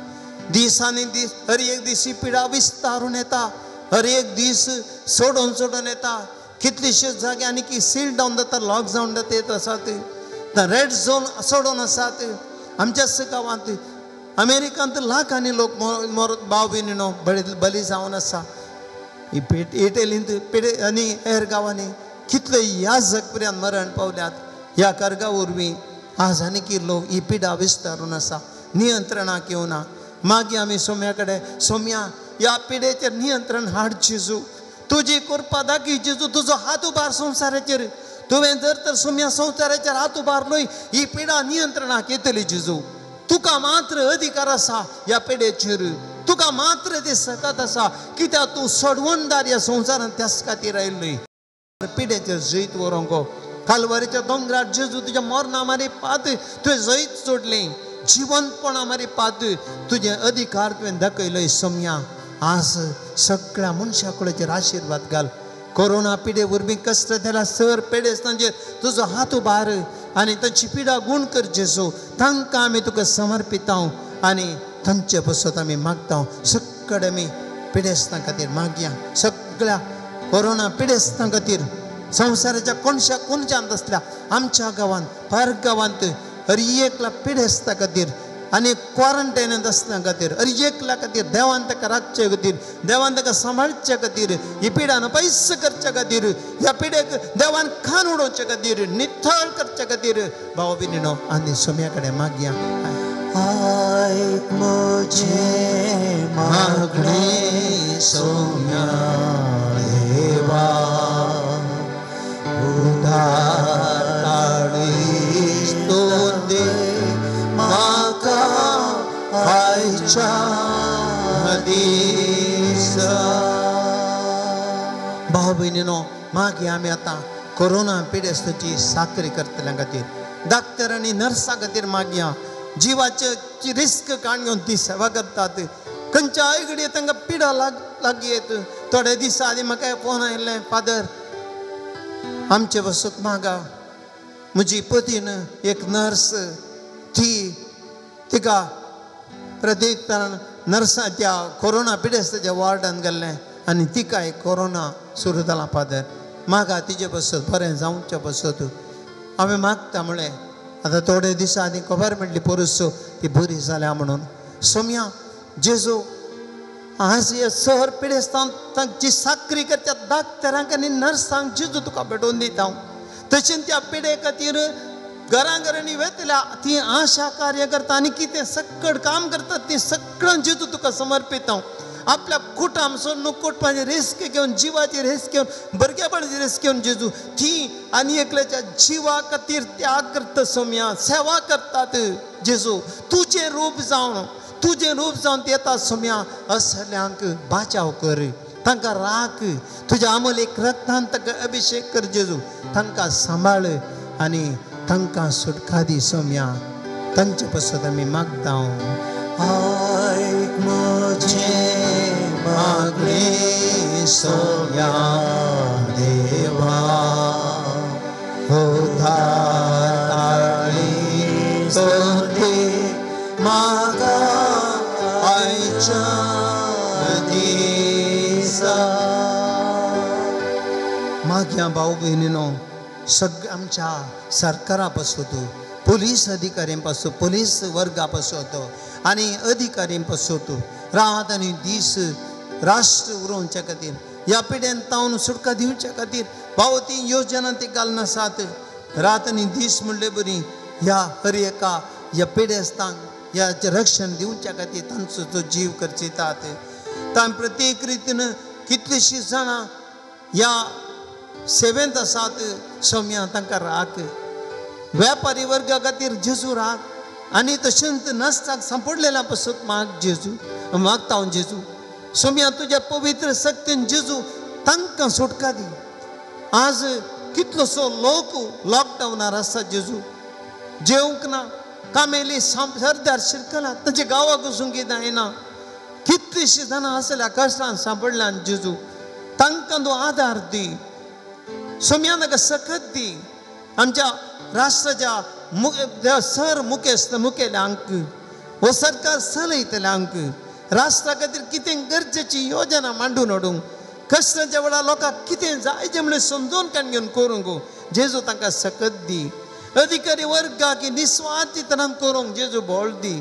दीस आनी दीस हर एक दीस ही पिडा विस्तारून येता, हर एक दीस सोडून सोडून येता. कितलेशेच जागे आनी की सील डावन जाता, लॉकडावन जाता येत आसात, रेड झोन सोडून आसात. आमच्याच गांवांत अमेरिकांत लाखांनी लोक मरत भाव भयणीनो बली जावन आसा. इटलींत पिडे आनी हेर गांवांनी कितले ह्या जगपर्यंत मरण पावल्यात. ह्या कर्गा वरवीं आज आनीकी लोक ही पिडा विस्तारून आसा, नियंत्रणाक येवना. मागीर आमी सोम्या कडेन सोम्या ह्या पिडेचेर नियंत्रण हाड जेजू, तुजी कृपा दाखय जेजू, तुजो हात उबार संवसाराचेर. तुवें जर तर सोम्या संवसाराचेर हात उबारलोय ही पिडा नियंत्रणाक येतली जेजू. तुका मात्र अधिकार आसा ह्या पिडेचेर, तुका मात्र ते सकत आसा, कित्याक तूं सोडवणदार ह्या संवसारांत त्याच खातीर आयिल्लोय. पिडेचेर जैत व्हरूंक कालवारीच्या दोंगरार जेजू तुज्या मरणा मारी पात तुवें जैत सोडलें, जिवंतपणा मारी पात तुजे अधिकार तुवें दाखयलोय. सोम्या आज सगळ्या मनशा कुळाचेर आशिर्वाद घाल. कोरोना पिडे वरवीं कश्ट जाल्या सर पिडेस्तांचेर तुजो हात उबार आनी तांची पिडा गूण कर जेजू. तांकां आमी तुका समर्पिता आनी तांचे पासत आमी मागता. सगळे आमी पिडेस्तां खातीर मागया, सगळ्या कोरोना पिडेस्तां खातीर संवसाराच्या कोणशा कोणच्यान आसल्या आमच्या गांवांत पर गांवांत हर एकला पिडेस्ता खातीर आनी क्वॉरंटायनांत आसल्या खातीर हर एकल्या खातीर देवान ताका राखचे खातीर, देवान ताका सांबाळचे खातीर, ही पिडान पयस करचे खातीर, ह्या पिडेक देवान खान उडोवचे खातीर, नितळ करचे खातीर भाव भयणीनो आनी सोम्या कडेन मागया. आयक म्हजें मागणें सोम्या देवा, उदार काळीज तूं दी म्हाका आयच्या दिसा. भाव भयणीनो मागीर आमी आतां कोरोना पिडेस्ताची साकरी करतल्या खातीर डॉक्टर आनी नर्सां खातीर मागया. जिवाचे रिस्क काण घेवन ती सेवा करतात. खंयच्याय घडये तांकां पिडा लागी येत. थोडे दीस आदीं म्हाका फोन आयिल्लें, फादर आमचे वसत मागा, म्हजी पतीन एक नर्स ती तिका प्रत्येक नर्साच्या कोरोना पिडेस्ताच्या वॉर्डान गेल्लें आनी तिकाय कोरोना सुरू जाला. फादर मागा तिजे बसत बरें जावचे बसत हांवें मागता म्हळें. आतां थोडे दिसां आदीं खबर मेळ्ळी पोरूस ती बरी जाल्या म्हणून. सोम्या जेजू आज हे सहर पिडेस्तांक तांची साकरी करच्या डाक्टरांक आनी नर्सांक जेजू तुका भेटोवन दिता. तशेंच त्या पिडे खातीर घरां घरांनी वेतल्या ती आशा कार्य करता आनी कितें सक्कड काम करतात ती सगळ्यां जेजू तुका समर्पिता. आपल्या कुटाम सोडून कुटपाची रिस्क घेवन, जिवाची रिस्क घेवन, भुरगेपणाची रिस्क घेवन जेजू ती आनी एकल्याच्या जिवा खातीर त्याग करता सोम्या, सेवा करतात जेजू. तुजें रूप जावन, तुजें रूप जावन येता सोम्या असल्यांक बाचाव कर, तांकां राख, तुज्या आमोलेक रक्तान तांकां अभिशेक कर जेजू, तांकां सांबाळ आनी तांकां सुटका दी सोम्या. तांचे पसत आमी मागता. आयक म्हजें मागणें सोम्या देवा, उद्धार काळी स्तुती म्हाका आयच्या दिसा. मागया भाव भयणीनो, सगळ्या आमच्या सरकारा पासून, पोलीस अधिकाऱ्यां पासून, पोलीस वर्गा पासून आनी अधिकाऱ्यां पासून रात आनी दीस राष्ट्र उरोवच्या खातीर, ह्या पिड्यान तावन सुटका दिवच्या खातीर भाव ती योजना ती घालून आसात. रात आनी दीस म्हणले बरी ह्या हर एका ह्या पिडेस्तांक ह्या रक्षण दिवच्या खातीर तांचो तो जीव खर्चितात. तां प्रत्येक रितीन कितलींशीं जाणां ह्या सेवेंत आसात सोम्या, तांकां राख. व्यापारी वर्गा खातीर जेजू राख आनी तशेंच नस्ताक सांपडलेल्या पासून माग जेजू, मागता हांव जेजू सोम्या, तुज्या पवित्र शक्तीन जेजू तांकां सुटका दी. आज कितलोसो लोक लॉकडावनार आसा जेजू, जेवंक ना, कामेली सरदार शिरकला, तांच्या गांवाक वचूंक जायना. कितलींशीं जाणां आसल्या कश्टान सांपडल्यान जेजू, तांकां तूं आदार दी सोम्या, तांकां सकत दी. आमच्या राष्ट्राच्या सर मुखेस्त मुखेल्यांक हो सरकार चलयतल्यांक राष्ट्रा खातीर कितें गरजेची योजना मांडून हाडूंक, कश्टाच्या वेळार लोकांक कितें जाय जें म्हणून समजून काडून घेवन करूंक जेजू तांकां सकत दी. अधिकारी वर्गाक निस्वार्थी तरान करूंक जेजू बोळ दी.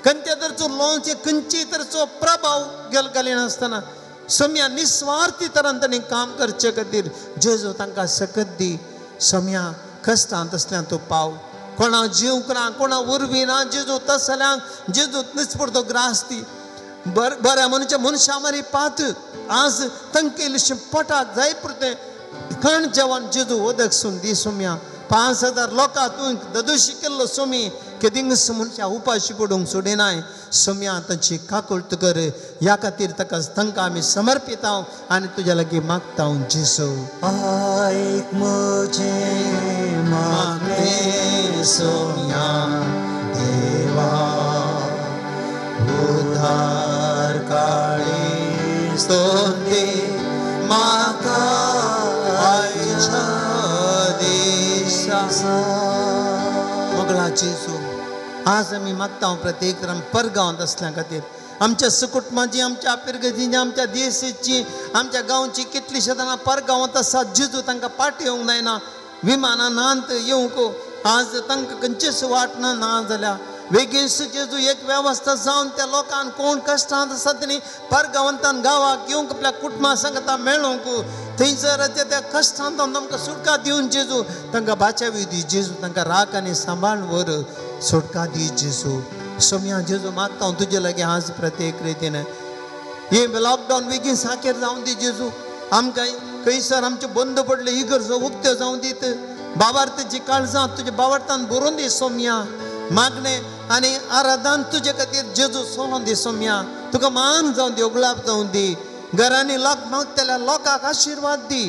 खंयच्या तरेचो लोनचे खंयचे तरेचो प्रभाव घालिनासतना सोम्या निस्वार्थी तरान तांणी काम करचे खातीर जेजू तांकां सकत दी. सोम्या कश्टांत आसल्यान तूं पाव, कोणा जेवंक ना, कोणा उर्वी ना जेजू, तसल्यांक जेजू निस्पुर्तो ग्रास दी. बऱ्या मनशा मनशां मरी पात आज तांकां इल्लेशें पोटाक जाय पुरतें खाण जेवण जेजू उदक सून दी सोम्या. 5000 लोकां तूं ददोशी केल्लो सोमी, केदिंगस मनशां उपाशी पडूंक सोडिनाय सोम्या, तांची काकुळट कर. ह्या खातीर ताका तांकां आमी समर्पिता आनी तुज्या लागीं मागता जेजू. आयक म्हजें मागणें सोम्या देवा, उद्धार काळी स्तुती म्हाका आयच्या दिसा. मोगळा जेजू, आज आमी मागता प्रत्येक परगांवांत आसल्या खातीर आमच्या सुकुटमाची, आमच्या पिरगतीची, आमच्या देशाची, आमच्या गांवची कितलींशीं जाणां परगांवांत आसात जेजू, तांकां पाटी येवंक जायना, विमानां नात येवंक, आज तांकां खंयचीच वाट ना ना जाल्यार बेगीन जेजू एक वेवस्था जावन त्या लोकांक कोण कश्टांत आसा तेणी परगांवांतान गांवाक येवंक आपल्या कुटुंबा सांगता मेळोंक, थंयसर त्या कश्टांत आमकां सुटका दिवन जेजू तांकां बाचावी दी जेजू, तांकां राख आनी सांबाळ व्हर, सुटका दी जेजू. सोम्या जेजू मागता हांव तुजे लागीं आज प्रत्येक रितीन हे लॉकडावन बेगीन साकेर जावन दी जेजू. आमकां खंयसर आमचें बंद पडलें इगर्जो उक्त्यो जावन दीत, बाबार्थाची काळजां तुज्या बाबार्थान भरून दी सोम्या. मागणें आनी आराधन तुजे खातीर जेजू सोलोन दी सोम्या. तुका मान जावन दी, उगळाप जावन दी. घरांनी लोक मागतल्या लोकांक आशिर्वाद दी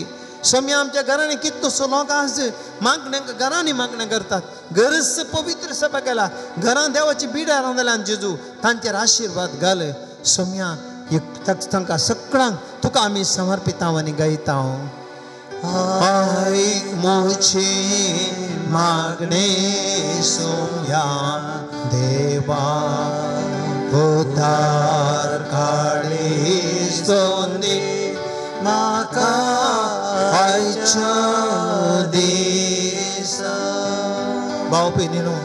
सोम्या. आमच्या घरांनी कितलोसो लोक आज मागणें घरांनी मागणें करतात, गरज पवित्र सभा केला, घरां देवाची बिडां रांदल्यान जेजू तांचेर आशिर्वाद घाल सोम्या. तांकां सगळ्यांक तुका आमी समर्पिता आनी गायता. आयक म्हजें मागणें सोम्या देवा, उद्धार काळी स्तुती म्हाका आयच्या दिसा. भाव भयणीनो,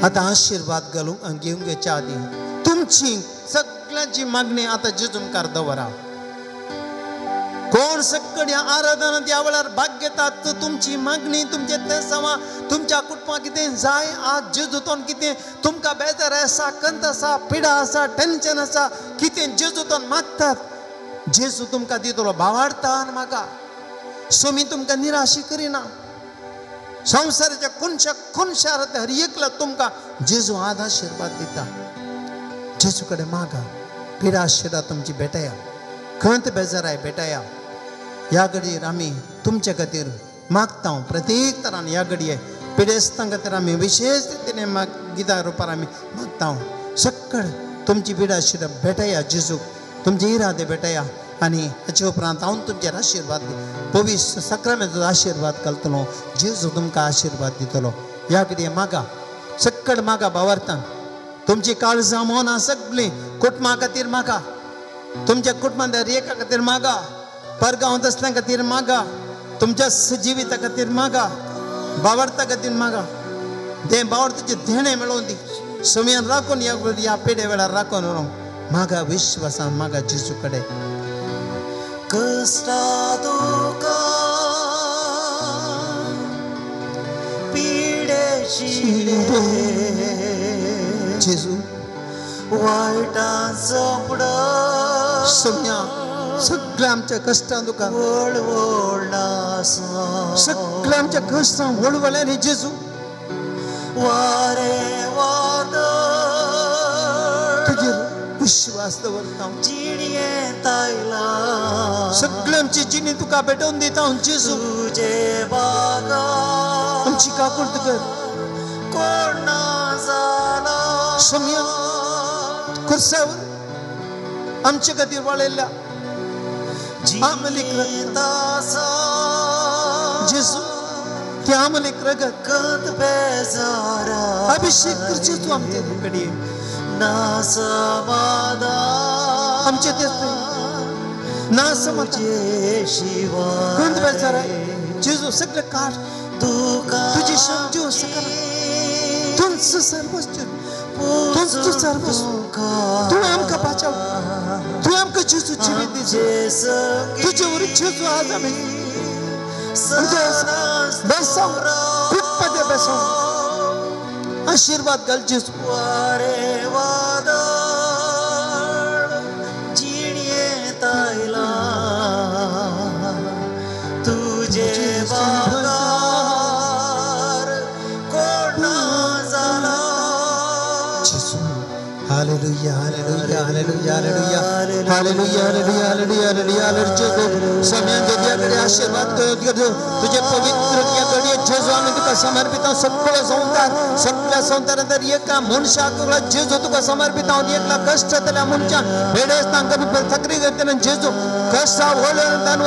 आतां आशिर्वाद घालूंक घेवंक घेवच्या आदीं तुमची सगळ्यांची मागणी आतां जेजू मुखार दवरा. कोण सकड ह्या आराधना त्या वेळार भाग घेतात तुमची मागणी, तुमचे तेसांवां, तुमच्या कुटुंबाक कितें जाय आज जेजूतोन, कितें तुमकां बेजार आसा, कंत आसा, पिडा आसा, टेन्शन आसा, कितें जेजूतोन मागतात जेजू तुमकां दितलो. भावार्थान म्हाका सोमी तुमकां निराशी करिना. संवसाराच्या कोनशा कोनशार हर एकला तुमकां जेजू आज आशिर्वाद दिता. जेजू कडेन मागा, पिडा शिरा तुमची भेटया, खंत बेजाराय भेटया. ह्या घडयेर आमी तुमचे खातीर मागता, प्रत्येक तरान ह्या घडये पिडेस्तां खातीर आमी विशेश रितीन गितां रुपार आमी मागता. सक्कड तुमची पिडा शिरा भेटया जेजूक, तुमचे इरादे भेटया आनी हाचे उपरांत हांव तुमचेर आशिर्वाद पवित्र साक्रामेंताचो आशिर्वाद घालतलो. जेजू तुमकां आशिर्वाद दितलो. ह्या घडये मागा, सक्कड मागा भावार्थान, तुमची काळजां मनां सगळीं कुटुंबा खातीर मागा, तुमच्या कुटुंबांत एका खातीर मागा, परगांवांत आसल्या खातीर मागा, तुमच्या जिविता खातीर मागा, भावार्था खातीर मागा. तें भावार्थाचें देणें मेळोवन दी, समयान राखून ह्या पेडे वेळार राखून व्हरूंक मागा, विश्वासान मागा जेजू कडेन. कश्टा दुकां पिडे शिडे जेजू वायटां सोपडा सम्या सगळ्या आमच्या कश्टां दुकां सगळ्या आमच्या कश्टां वळवळ्या न्ही जेजू. वारे वादळ तुजेर विश्वास दवरता, जिणयेंत आयला सगळ्या आमची जिणी तुका भेटोवन दिता जेजू. तुजे बागा आमची काकुळट कर, कोण ना जाला सम्या खुर्सावर आमचे खातीर वाळयल्ल्या आमलीक रगत जेजू, ते आमलीक रगत कंत बेजारा अभिषेक कर जेजू आमचे कडेन ना समाधान आमचे ते ना समाधान कंत बेजारा जेजू सगळे काड तुका तुजी समजू सकला तुमचं सर्वस्व, तुमचं सर्वस्व तूं आमकां बाचाव, तूं आमकां जेजू जिवीत दी. तुजे वरी जेजू आज आमी बेसांव, कुटपदे बेसांव, आशिर्वाद घाल जेजू. वारे वादळ जिणयेंत आयला तुजे बागार कोण ना जाला. Hallelujah, hallelujah, hallelujah, hallelujah, hallelujah, hallelujah, hallelujah, hallelujah, hallelujah. सम्यान Devaaya आशीर्वाद कर तुझे पवित्र घडये जेजू आमी तुका समर्पित. सगळो संवसार सगळ्या संवसारांत एका मनशाक जेजू तुका समर्पित. एकला कश्ट जातल्या मनशान भेडेस तांकां थकरी करतना जेजू कश्टा व्हडल्यान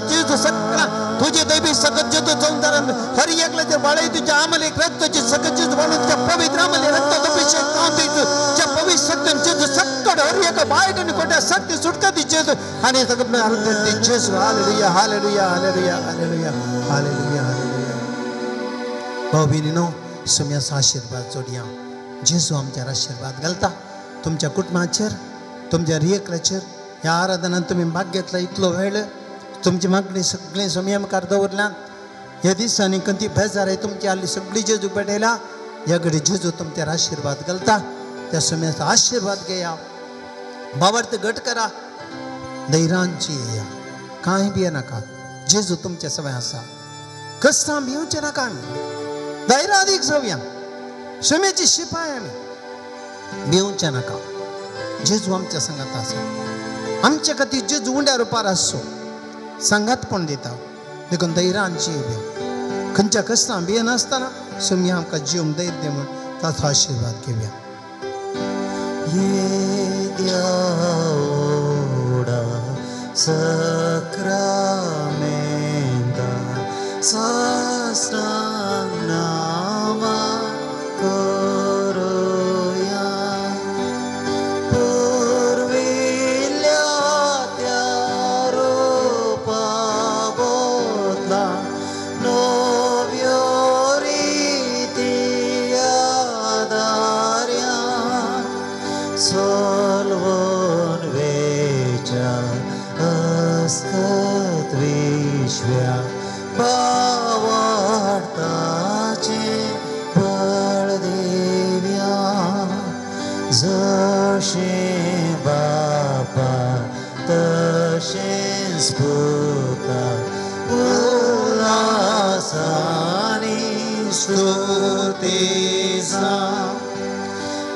जेजू सगळा तुझे दैवी सगळं जेजू संवसारान हर एकल्याचेर वाळय तुझ्या आमलेक रक्ताची सगळं जेजू वाळून तुझ्या पवित्र आमले रक्ताचो अभिषेक जावन तुझ्या पवित्र शक्तीन जेजू सक्कड हर एका वायट आनी खोट्या शक्ती सुटका दी जेजू. आनी सगळं जेजू. Hallelujah, hallelujah, hallelujah, hallelujah, hallelujah, hallelujah. भाव भयणीनो, सम्याचो आशिर्वाद जोडया. जेजू आमच्यार आशिर्वाद घालता, तुमच्या कुटुंबाचेर, तुमच्या रियकलाचेर. ह्या आराधनान तुमी भाग घेतला इतलो वेळ, तुमची मागणी सगळीं सोम्या मुखार दवरल्यान. ह्या दिसांनी खंती बेजाराय तुमची आहली सगळी जेजू पेटयला. ह्या घडी जेजू तुमच्यार आशिर्वाद घालता, त्या सोम्याचो आशिर्वाद घेया, भावार्थ घट करा, धैर्यांची येया, कांय भिये नाका. जेजू तुमचे सवय आसा, कश्टां भिवचे नाका. आमी धैर्यादीक जावया, सोम्याची शिपाय आमी, भिवचे नाका. जेजू आमच्या संगात आसा, आमच्या खातीर जेजू उंड्या रुपार आसचो, सांगातपण दिता. देखून धैर्यांची येवया, खंयच्या कश्टां भियेनासतना सोम्या आमकां जिवंक धैर्य दी म्हूण ताचो आशिर्वाद घेवया. येद्या व्हडा साक्रामेंता साष्टांग नामा करुया, पुर्विल्ल्या त्या रुपा बदला नव्यो रिती आदार्या सोलवून वेच्या अस्कत विश्व्या बावार्ताचे बळ देव्या, जशें बापा तशेंच पुता उल्हासानी स्तुती जावं.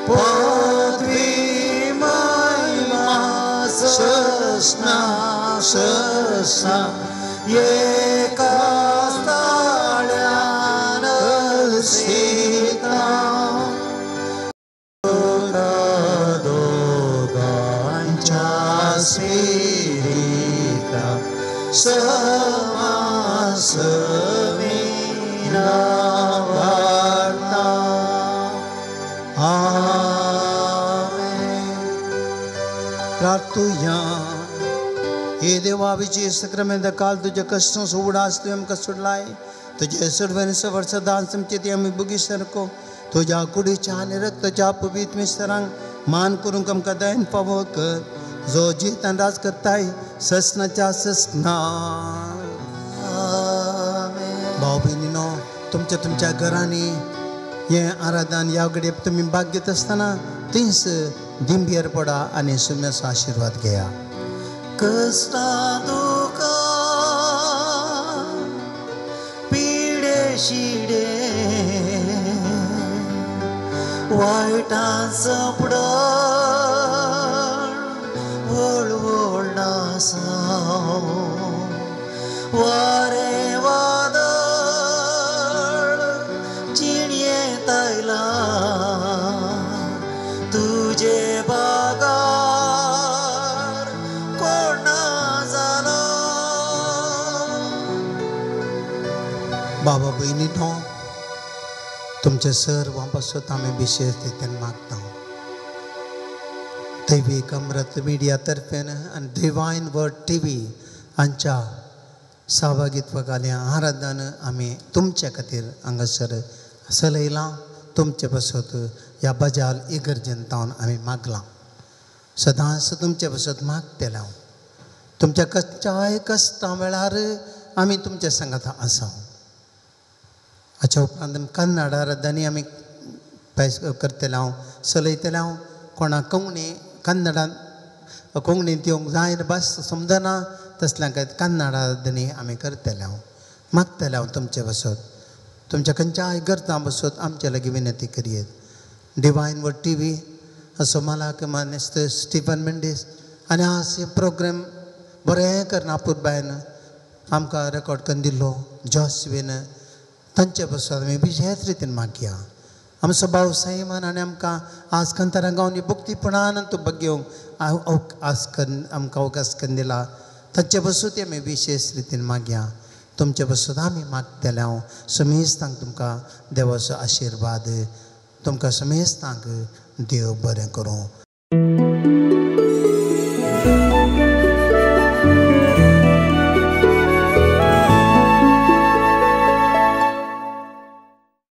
पदवी ससना ससना एका ताळ्यान सीता दोगांच्या स्पिरिता समासमीना वार्ता. आमेन. प्रार्थुया. हे देवा विजय सक्रमेंत काल तुज्या कश्ट उडास तुवें आमकां सोडलाय तुजे सुडवेन वर्स दान समचे ती आमी बुगी सारको तुज्या कुडीच्या आनी रक्ताच्या पवित्र मिस्तरांक मान करूंक आमकां दयन फावो कर जो जितान राज करताय ससनाच्या ससना. भाव भयणीनो तुमच्या तुमच्या घरांनी हें आराधन ह्या घडये तुमी भाग घेत आसतना थंयच दिंबेर पडा आनी सुम्याचो आशिर्वाद घेया. कश्टां दुकां पिडे शिडे वायटां सपडण वळवळ नासांव वारें वादळ जिणयेंत आयलां तुजे बागार कोण ना जालो. बाबा भयणीनो तुमचे सर्वां पासत आमी विशेश रितीन मागता. दैवीक अमृत मिडिया तर्फेन आनी डिवायन वर्ड टीव्ही हांच्या सहभागित्वाखाली आराधन आमी तुमचे खातीर हांगासर चलयलां. तुमचे पासत ह्या बजाल इगर्जेन तावन आमी मागलां. सदांच तुमचे पासत मागतले हांव. तुमच्या खंयच्याय कश्टां वेळार आमी तुमच्या सांगाता आसा. हाच्या उपरांत कन्नड आराधनी आमी करतले हांव चलयतले हांव. कोणाक कोंकणी कन्नडान कोंकणींत येवंक जाय भास समजना तसल्या खातीर कन्नड आराधनी आमी करतले हांव. मागतले हांव तुमचे पासत तुमच्या खंयच्याय गरजां पासत आमचे लागीं विनंती करयेत. डिवायन वर्ड टीव्ही असो मालाक मानेस्त स्टिफन मेंडीस आनी आज हे प्रोग्राम बरें करना अपुरबायन आमकां रेकॉर्ड करून दिल्लो जॉसवीन तांचे पासत आमी विशेश रितीन मागया. आमचो भाव साईमान आनी आमकां आज कांतारां गावन भक्तीपणान तूं बगेवंक आज करून आमकां अवकाश करून दिला तांचे पासत आमी विशेश रितीन मागया. तुमचे पासत आमी मागतले हांव. समेस्तांक तुमकां देवाचो आशिर्वाद. तुमकां समेस्तांक देव बरें करूं.